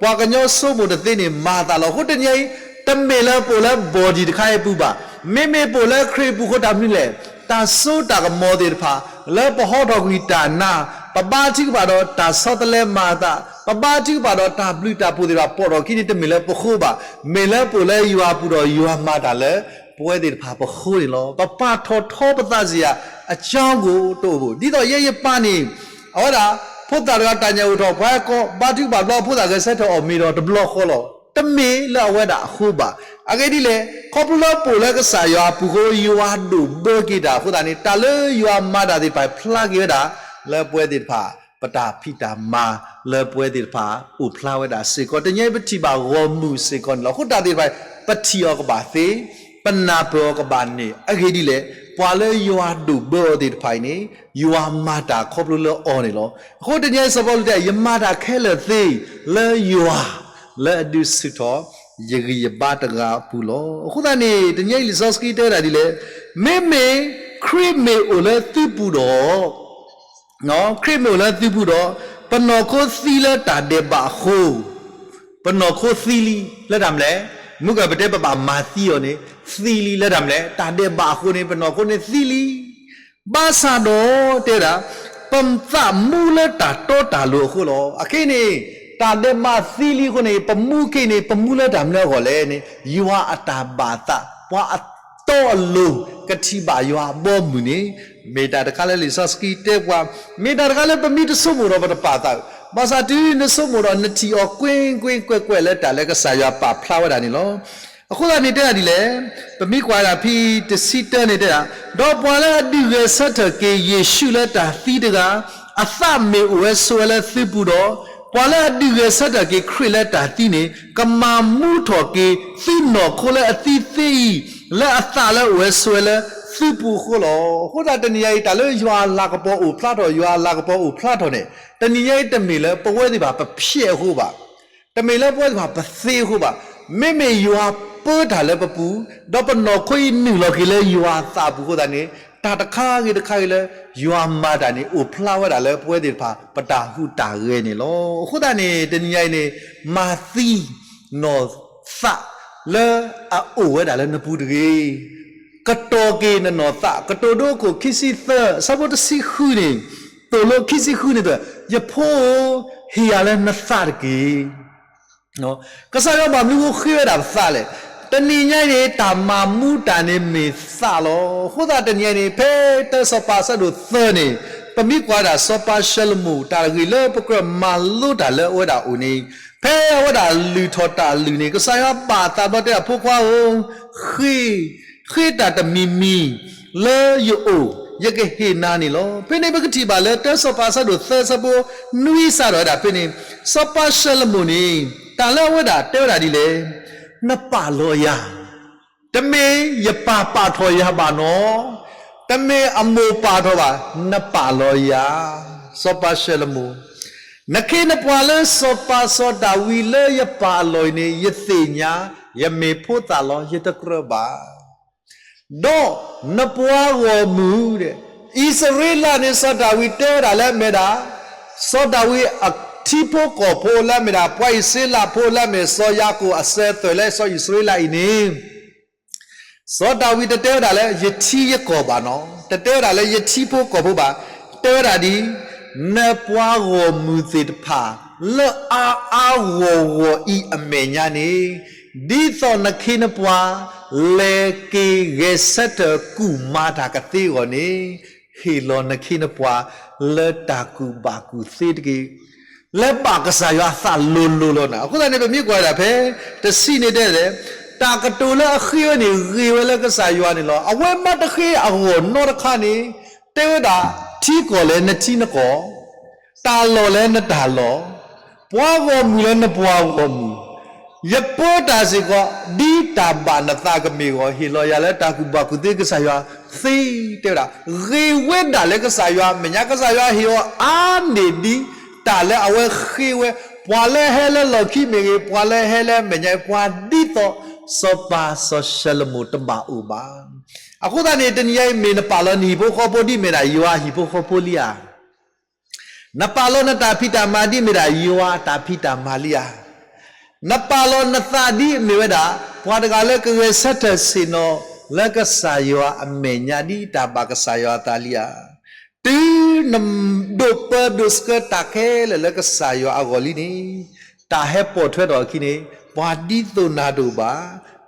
ပှၤကညီဆိကမိၣ်တသ့န့ၣ် မၤအသးလီၤ. အဃိတနံၤအံၤ တမ့ၢ်လၢပအိၣ်လၢ body တခါအံၤအပူၤဘၣ်. မ့မ့ၢ်ပအိၣ်လၢခရံာ်အပူၤအဃိတၢ်မနုၤလဲၣ်, တၢ်စိတၢ်ကမီၤသ့ၣ်တဖၣ် လၢပဟီထီၣ်ကွံာ်တၢ်နါ, ပဘါထုကဖၣ်ဒီးတၢ်ဆီတလဲမၤအသး, ပဘါထုကဖၣ်ဒီးတၢ်ဘျုးတၢ်ဖှိၣ်သ့ၣ်တဖၣ် ပိာ်ထီၣ်အခံန့ၣ် တမ့ၢ်လၢပဃိဘၣ်. မ့ၢ်လၢပအိၣ်လၢယွၤအပူၤဒီးယွၤမၤတၢ်လၢ ပဝဲသ့ၣ်တဖၣ်ပဃိန့ၣ်လီၤ. ပပာ်ထီၣ်ထီပသးစ့ၢ်ဧါ အကၠီကိၣ်တအိၣ်ဘၣ်. ဒ်သိးယဲယပၢ်န့ၣ် အဝဲဒၣ် ဖိသၣ်တဂၤတၢ်ညၣ်အိၣ်ထီၣ် ပှၤဟဲကိး ဘါထုကဖၣ်ဘျီ ဖိသၣ်ဂဲၤဆၢထၢၣ်အီၣ်မ့ၤဒီးတဘျီဃီလီၤ. တမ့ၢ်လၢအဝဲဒၣ်အဃိဘၣ်. အဂ့ၢ်ဒ်လဲၣ်, ခီဖျိလၢပအိၣ်လၢကစၢ်ယွၤအပူၤအဃိ ယွၤဒိၣ်ဘၢက့ၤတၢ်အဃိသတးန့ၣ် တၢ်လၢယွၤမၤတၢ်သ့ၣ်တဖၣ်ဖျါက့ၤဝဲဒၣ် လၢပဝဲသ့ၣ်တဖၣ် ပတၢ်ဖံးတၢ်မၤ လၢပဝဲသ့ၣ်တဖၣ်အိၣ်ဖျါဝဲဒၣ်စ့ၢ်ကီး တနံၤအံၤပထံၣ်ဘၣ်ဂီၢ်မုၢ်စ့ၢ်ကီးန့ၣ်လီၤ. အဃိတၢ်သ့ၣ်တဖၣ် ပထံၣ်အီၤကဘၣ်သ့, ပနၢ်ပၢၢ်အီၤကဘၣ်န့ၢ်. အဂ့ၢ်ဒ်လဲၣ်, ပှၤလၢယွၤဒိၣ်ဘၢအီၤသ့ၣ်တဖၣ်အံၤန့ၣ် ယွၤမၤတၢ်ခီဖျိလၢအီၤန့ၣ်လီၤ. အဃိတနံၤအံၤစီၤပီလူးတဲ ယမၤတၢ်ခဲလၢာ်သ့ လၢယွၤ လၢအဒုးဆူၣ်ထီၣ် ယဂံၢ်ယဘါတဂၤအပူၤလီၤ. အဃိသတးန့ၣ် တနံၤအံၤလံာ်စီဆှံတဲဝဲဒၣ်ဒ်လဲၣ်, မ့မ့ၢ်ခရံာ်မ့ၢ်အိၣ်လၢသုပူၤဒီး, ခရံာ်မ့ၢ်အိၣ်လၢသုပူၤဒီး, ပနီၢ်ခိသံလၢတၢ်ဒဲးဘးအဃိ, ပနီၢ်ခိသံလံလၢတၢ်မနုၤလဲၣ်, မုၢ်ကပတဲပဘၣ်မၤသံအီၤန့ၣ်, သံလံလၢတၢ်မနုၤလဲၣ်, တၢ်ဒဲးဘးအဃိန့ၣ် ပနီၢ်ခိန့ၣ်သံလံ ဘၣ်ဆၣ်ဒီးတဲဝဲဒၣ်, ပသးမူလၢတၢ်တီတၢ်လိၤအဃိလီၤ. အခဲအံၤန့ၣ် တၢ်ဒဲးဘးသံလံအဃိန့ၣ် ပမူခဲအံၤန့ၣ် ပမူလၢတၢ်မနုၤအဂီၢ်လဲၣ်န့ၣ် ယွၤအတၢ်ဘၣ်သး ပှၤအတီအလိၤ ကထံၣ်ဘၣ်ယွၤအဘီအမုၢ်န့ၣ် မ့ၢ်တၢ်တခါလၢလံာ်စီဆှံတဲပှၤ, မ့ၢ်တၢ်တခါလၢပမ့ၢ်တဆိကမိၣ်ဒီးပတပာ်သး, ဘၣ်ဆၣ်တုၤနဆိကမိၣ်ဒီးနထံၣ်အီၤကွ့ၢ်ကွ့ၢ်ကွဲးကွဲးလၢတၢ်လၢကစၢ်ယွၤပာ်ဖျါဝဲဒၣ်န့ၣ်လီၤ. အဃိသတးန့ၣ်တဲဒၣ်ဒ်လဲၣ်, ပမ့ၢ်ကွၢ်ဒၣ်ဖဲတဆံတၢန့ၣ်တဲဒၣ်, ဒီးပှၤလၢအဒုးဂဲၤဆၢထၢၣ်က့ၤယ့ၣ်ၡူးလၢတၢ်သံတဂၤ, အသးမ့ၢ်အိၣ်ဝဲဆိးဝဲလၢသုပူၤဒီး, ပှၤလၢအဒုးဂဲၤဆၢထၢၣ်က့ၤခရံာ်လၢတၢ်သံန့ၣ် ကမၤမူထီၣ်က့ၤသုနီၢ်ခိလၢအသံသ့အံၤ, လၢအသးလၢအအိၣ်ဝဲဆိးဝဲလၢသုပူၤအဃိလီၤ. အဃိသတးတနံၤညါအံၤ တၢ်လၢယွၤအလၤကပီၤအိၣ်ဖျါထီၣ်, ယွၤအလၤကပီၤအိၣ်ဖျါထီၣ်န့ၣ် တနံၤညါအံၤတမ့ၢ်လၢပဝဲသ့ၣ်တဖၣ်ပဖျဲးအဃိဘၣ် တမ့ၢ်လၢပဝဲသ့ၣ်တဖၣ်ပသ့အဃိဘၣ်. မ့မ့ၢ်ယွၤပၢတၢ်လၢပပူၤ, ဒီးပနီၢ်ခိအံၤနုာ်လီၤက့ၤလၢယွၤအသးပူၤအဃိသတးန့ၣ်, တၢ်တခါဂ့ၤတခါဂ့ၤလၢယွၤမၤတၢ်န့ၣ် အိၣ်ဖျါဝဲဒၣ်လၢပဝဲသ့ၣ်တဖၣ် ပတၢ်ဟူးတၢ်ဂဲၤန့ၣ်လီၤ. အဃိသတးန့ၣ် တနံၤညါအံၤန့ၣ် မၤသံနီၢ်သးလၢအအိၣ်ဝဲဒၣ်လၢနပူၤတဂ့ၤ. ကတီၤက့ၤနနီၢ်သး, ကတိၤဒိအခိၣ်ခံဆံသၢ အဆၢဖိတဆံဃုန့ၣ်, သိၣ်လိခံဆံဃုန့ၣ်, ယဖိဧၢ, ဟ့ၣ်ယၤလၢနသးတက့ၢ်. ကစၢ်ယွၤဘၣ်မနုၤဃိဃ့ဝဲဒၣ်ပသးလဲၣ်. တနံၤညါအံၤန့ၣ် တၢ်မၤမူတၢ်န့ၣ်မ့ၢ်သးလီၤ. အဃိသတးတနံၤညါအံၤန့ၣ် ဖဲတၢစီၤပၤအဆၢဒိၣ်သၢန့ၣ်, ပမ့ၢ်ကွၢ်ဒၣ်စီၤပၤၡလိၤမိၣ် တၢ်ဂ့ၢ်လၢပကြၢးမၤလိတၢ်လၢအဝဲဒၣ်အအိၣ်န့ၣ်, ဖဲအဝဲဒၣ်လုၢ်ထီၣ်တၢ်အလုၢ်န့ၣ် ကစၢ်ယွၤဘၣ်သးဘျီတဲဒၣ် ဖိခွါဧၢ, ဃ့, ဃ့တၢ်တမံၤမံၤလၢယအိၣ်, ယကဟ့ၣ်နၤန့ၣ်လီၤ. ဖဲန့ၣ်ပကထံၣ်ဘၣ်လၢ တၢစီၤပၤအဆၢဒိၣ်သၢ အဆၢဖိနွံစးထီၣ်ဝဲဒၣ်ဖဲန့ၣ်, စီၤပၤၡလိၤမိၣ်န့ၣ် တၢ်လၢအဝဲဒၣ်တဲဝဲဒၣ်ဒ်လဲၣ်, နပာ်လီၤယၤ, တမ့ၢ်ယပၢ်ပာ်ထီၣ်ယၤဘၣ်နီၤ, တမ့ၢ်အမိၢ်ပာ်ထီၣ်ဘၣ်, နပာ်လီၤယၤ, စီၤပၤၡလိၤမိၣ်, နခ့နပှၤလၢစီၤပၤစီၤဒၤဝံးလၢယပာ်အလီၢ်အံၤန့ၣ် ယသ့ၣ်ညါ, ယမ့ၢ်ဖိသၣ်လီၤ ယတကြၢးဘၣ်. ဒီးနပှၤဂီၢ်မုၢ်, အံၣ်စရ့လးန့ၣ် စီၤဒၤဝံးတဲဝဲဒၣ်လၢအမ့ၢ်ဒၣ်, စီၤဒၤဝံးအထံဖိကီၢ်ဖိလၢအမ့ၢ်ဒၣ် ပှၤအံၣ်စရ့လးဖိလၢအမ့ၢ်စီၤယၤကိာ်အစၢၤအသွဲၣ်လၢစီၤအံၣ်စရ့လးအံၤန့ၣ် စီၤဒၤဝံးတတဲဝဲဒၣ်လၢ ယထံယကီၢ်ဘၣ်နီၤ, တတဲဝဲဒၣ်လၢယထံဖိကီၢ်ဖိဘၣ်, တဲဝဲဒၣ်ဒ်, နပှၤဂီၢ်မုၢ်သ့ၣ်တဖၣ် လၢအါအါဂီၢ်ဂီၢ်အံၤအမဲာ်ညါန့ၣ်, ဒ်သိးနခ့နပှၤ လဲၤက့ၤဂဲၤဆၢထၢၣ်ကူၣ်မၤတၢ်ကသ့အဂီၢ်န့ၣ်, ဟ့ၣ်လီၤနခ့နပှၤလၢတၢ်ကူၣ်ဘၣ်ကူၣ်သ့တက့ၢ်. လၢဘၣ်ကစၢ်ယွၤအသးလိၤလိၤလီၤနၤ. အဃိသတးန့ၣ် ပမ့ၢ်ကွၢ်ဒၣ်ဖဲ တဆံန့ၣ်တဲလဲၣ်, တၢ်ကတိၤလၢအဃ့ဝဲန့ၣ် ဂ့ၤဝဲလၢကစၢ်ယွၤန့ၣ်လီၤ. အဝဲမ့ၢ်တဃ့အဂီၢ်နီတခါန့ၣ်, တဲဝဲဒၣ်, ထံကီၢ်လဲၣ်နထံနကီၢ်, တၢ်လီၢ်လဲၣ်နတၢ်လီၢ်, ပှၤဂီၢ်မုၢ်လဲၣ်နပှၤဂီၢ်မုၢ်, ယပၢတၢ်စ့ၢ်ကီး ဒ်တၢ်ဘၣ်နသးကမ့ၢ်အဂီၢ် ဟ့ၣ်လီၤယၤလၢတၢ်ကူၣ်ဘၣ်ကူၣ်သ့ကစၢ်ယွၤသ့, တဲဝဲဒၣ်, ဂ့ၤဝဲဒၣ်လၢကစၢ်ယွၤအမဲာ်ညါ, ကစၢ်ယွၤဟ့ၣ်အီၤအါန့ၢ်ဒ်တၢ်လၢအဝဲဃ့ဝဲ, ပှၤလၢဟဲလၢလီၢ်ခံမ့ၢ်ဂ့ၤ, ပှၤလၢဟဲလၢအမဲာ်ညါ, ပှၤဒ်သိးစီၤပၤစီၤၡလိၤမိၣ်တဘၣ်အိၣ်ဘၣ်. အဃိသတးန့ၣ် တနံၤအံၤမ့ၢ်နပာ်လီၤနဟံၣ်ဖိဃီဖိဒ်မ့ၢ်ဒၣ်ယွၤဟံၣ်ဖိဃီဖိလံဧါ. နပာ်လီၤနတၢ်ဖံးတၢ်မၤဒ်မ့ၢ်ဒၣ်ယွၤတၢ်ဖံးတၢ်မၤလံဧါ. နပာ်လီၤနသးဒ်အမ့ၢ်ဝဲဒၣ် ပှၤတဂၤလၢကဂဲၤဆၢထၢၣ်ဆ့ၣ်နီၤလၢကစၢ်ယွၤအမဲာ်ညါဒ်တၢ်ဘၣ်ကစၢ်ယွၤအသးလံဧါ. တုၤနဒိးပၢဒိးဆှၢတၢ်ခဲလၢာ်လၢကစၢ်ယွၤအဂီၢ်လံန့ၣ်, တၢ်ဟဲပိာ်ထွဲထီၣ်အခံန့ၣ် ပှၤဒ်သိးနၤတအိၣ်ဘၣ်,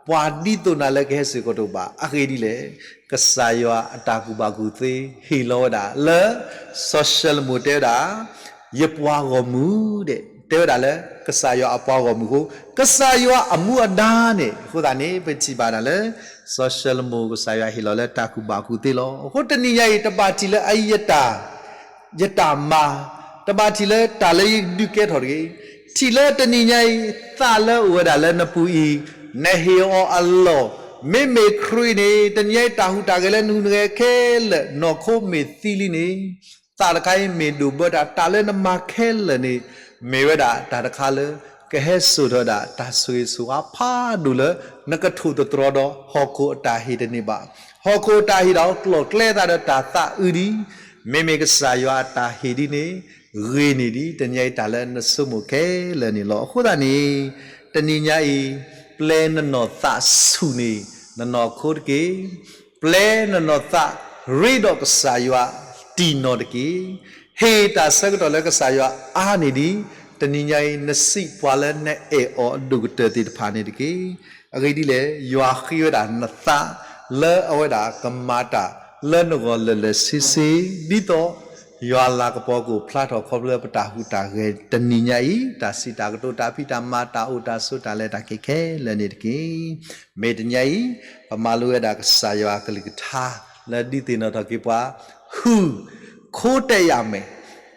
ပှၤဒ်သိးနၤလၢကဟဲစ့ၢ်ကီးတအိၣ်ဘၣ်. အဂ့ၢ်ဒ်လဲၣ်, ကစၢ်ယွၤအတၢ်ကူၣ်ဘၣ်ကူၣ်သ့ဟ့ၣ်လီၤဝဲဒၣ်လၢ စီၤၡလိၤမိၣ်တဲဝဲဒၣ် ယပှၤဂီၢ်မုၢ်ဒဲး, တဲဝဲဒၣ်လၢကစၢ်ယွၤအပှၤဂီၢ်မုၢ်အဃိ, ကစၢ်ယွၤအမူအဒါန့ၣ်, အဃိသတးန့ၣ် ပထံၣ်ဘၣ်ဒၣ်လၢ စီၤၡလိၤမိၣ်ကစၢ်ယွၤဟ့ၣ်လီၤလၢတၢ်ကူၣ်ဘၣ်ကူၣ်သ့လီၤ. အဃိတနံၤညါအံၤ တဘၣ်ထံၣ်လၢအအံၤယတၢ်, ယတၢ်မၤ, တဘၣ်ထံၣ်လၢတၢ်လၢယဒုးကဲထီၣ်တဂ့ၤ. ထံၣ်လၢတနံၤညါအံၤ သးလၢအိၣ်ဝဲဒၣ်လၢနပူၤအံၤ, နဟ့ၣ်အီၤအလီၢ်, မ့မ့ၢ်ခရံာ်န့ၣ် တနံၤညါအံၤတၢ်ဟူးတၢ်ဂဲၤလၢနဟူးနဂဲၤခဲလၢာ် နီၢ်ခိမ့ၢ်သံလံန့ၣ် သးတခါအံၤမ့ၢ်ဒိၣ်ဘၢတၢ်, တၢ်လၢနမၤခဲလၢာ်န့ၣ် မ့ၢ်ဝဲဒၣ်တၢ်တခါလၢ ကဟဲစိာ်ထီၣ်ဝဲဒၣ်တၢ်ဆိၣ်ဂ့ၤဆိၣ်ဝါဖးဒိၣ်လၢ နကထိၣ်သတြီၤဒီးဟီၣ်ခိၣ်အတၢ်ဟ့ၣ်တန့ၢ်ဘၣ်. ဟီၣ်ခိၣ်အတၢ်ဟ့ၣ်ဒီးကျီၣ်ကျဲသးဒီးတၢ်သးအုးဒံး, မ့မ့ၢ်ကစၢ်ယွၤအတၢ်ဟ့ၣ်ဒ်န့ၣ် ဂ့ၤန့ၢ်ဒံး တနံၤညါအံၤတၢ်လၢနဆိကမိၣ်ခဲလၢာ်န့ၣ်လီၤ. အဃိသတးန့ၣ် တနံၤညါအံၤ ပျဲနနီၢ်သးဆူၣ်န့ၢ် နနီၢ်ခိတက့ၢ်. ပျဲနနီၢ်သးရ့ဒီးကစၢ်ယွၤတံၢ်နီၢ်တက့ၢ်. ဟ့ၣ်တၢ်ဆၢကတီၢ်လၢကစၢ်ယွၤအါန့ၢ်ဒံး, တနံၤညါအံၤ နစံးပှၤလၢနအဲၣ်အီၤအဒိၣ်ကတၢၢ်သ့ၣ်တဖၣ်န့ၣ်တက့ၢ်. အဂ့ၢ်ဒ်လဲၣ်, ယွၤဃ့ဝဲဒၣ်နသး လၢအဝဲဒၣ်ကမၤတၢ်လၢနဂီၢ်လၢာ်လၢာ်ဆ့ဆ့, ဒ်သိး ယွၤလၤကပီၤကအိၣ်ဖျါထီၣ်ခီဖျိလၢပတၢ်ဟူးတၢ်ဂဲၤတနံၤညါအံၤ, တၢ်စံးတၢ်ကတိၤတၢ်ဖံးတၢ်မၤတၢ်အိၣ်တၢ်ဆိးတၢ်လဲၤတၢ်က့ၤခဲလၢာ်န့ၣ်တက့ၢ်. မ့ၢ်တနံၤညါအံၤ ပမၤလိဝဲဒၣ်ကစၢ်ယွၤအကလုၢ်ကထါ လၢဒုးသ့ၣ်နီၣ်ထီၣ်က့ၤပှၤ ဟု ခိတဲယၤမဲာ်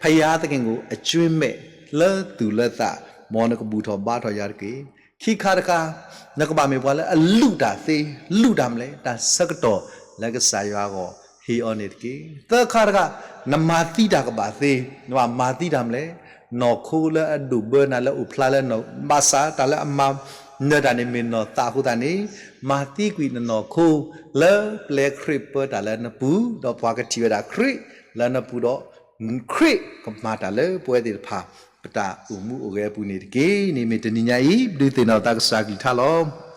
ဘုရားသခင်ကို အကြွင်းမဲ့ လၢသူၣ်လၢသး မ်နကဘူၣ်ထီၣ်ဘါထီၣ်ယၤတက့ၢ်. ခံခါတခါ နကဘၣ်မ့ၢ်ပှၤလၢအလုၢ်တၢ်သ့ လုၢ်တၢ်မလဲၣ် တၢ်ဆၢကတီၢ်လၢကစၢ်ယွၤအဂီၢ် ဟ့ၣ်အီၤန့ၣ်တက့ၢ်. သၢခါတခါ နမၤသံတၢ်ကဘၣ်သ့, နဘၣ်မၤသံတၢ်မလဲၣ်, နီၢ်ခိလၢအဒိၣ်ဘၢနၤလၢအိၣ်ဖျါလၢ ဘၣ်ဆၣ်တၢ်လၢအမၤနၢၤတၢ်န့ၣ်မ့ၢ်နီၢ်သးအဃိသတးန့ၣ် မၤသံကွံာ်နနီၢ်ခိ လၢပျဲခရံာ်ပၢတၢ်လၢနပူၤ, ဒီးပှၤကထံၣ်ဝဲဒၣ်ခရံာ်လၢနပူၤဒီး ခရံာ်ကမၤတၢ်လၢပဝဲသ့ၣ်တဖၣ် ပတၢ်အိၣ်မူအိၣ်ဂဲၤအပူၤန့ၣ်တက့ၢ်. န့ၣ်မ့ၢ်တနံၤညါအံၤ ပဒုးသ့ၣ်နီၣ်သးကစၢ်ကလုၢ်ကထါလီၤ.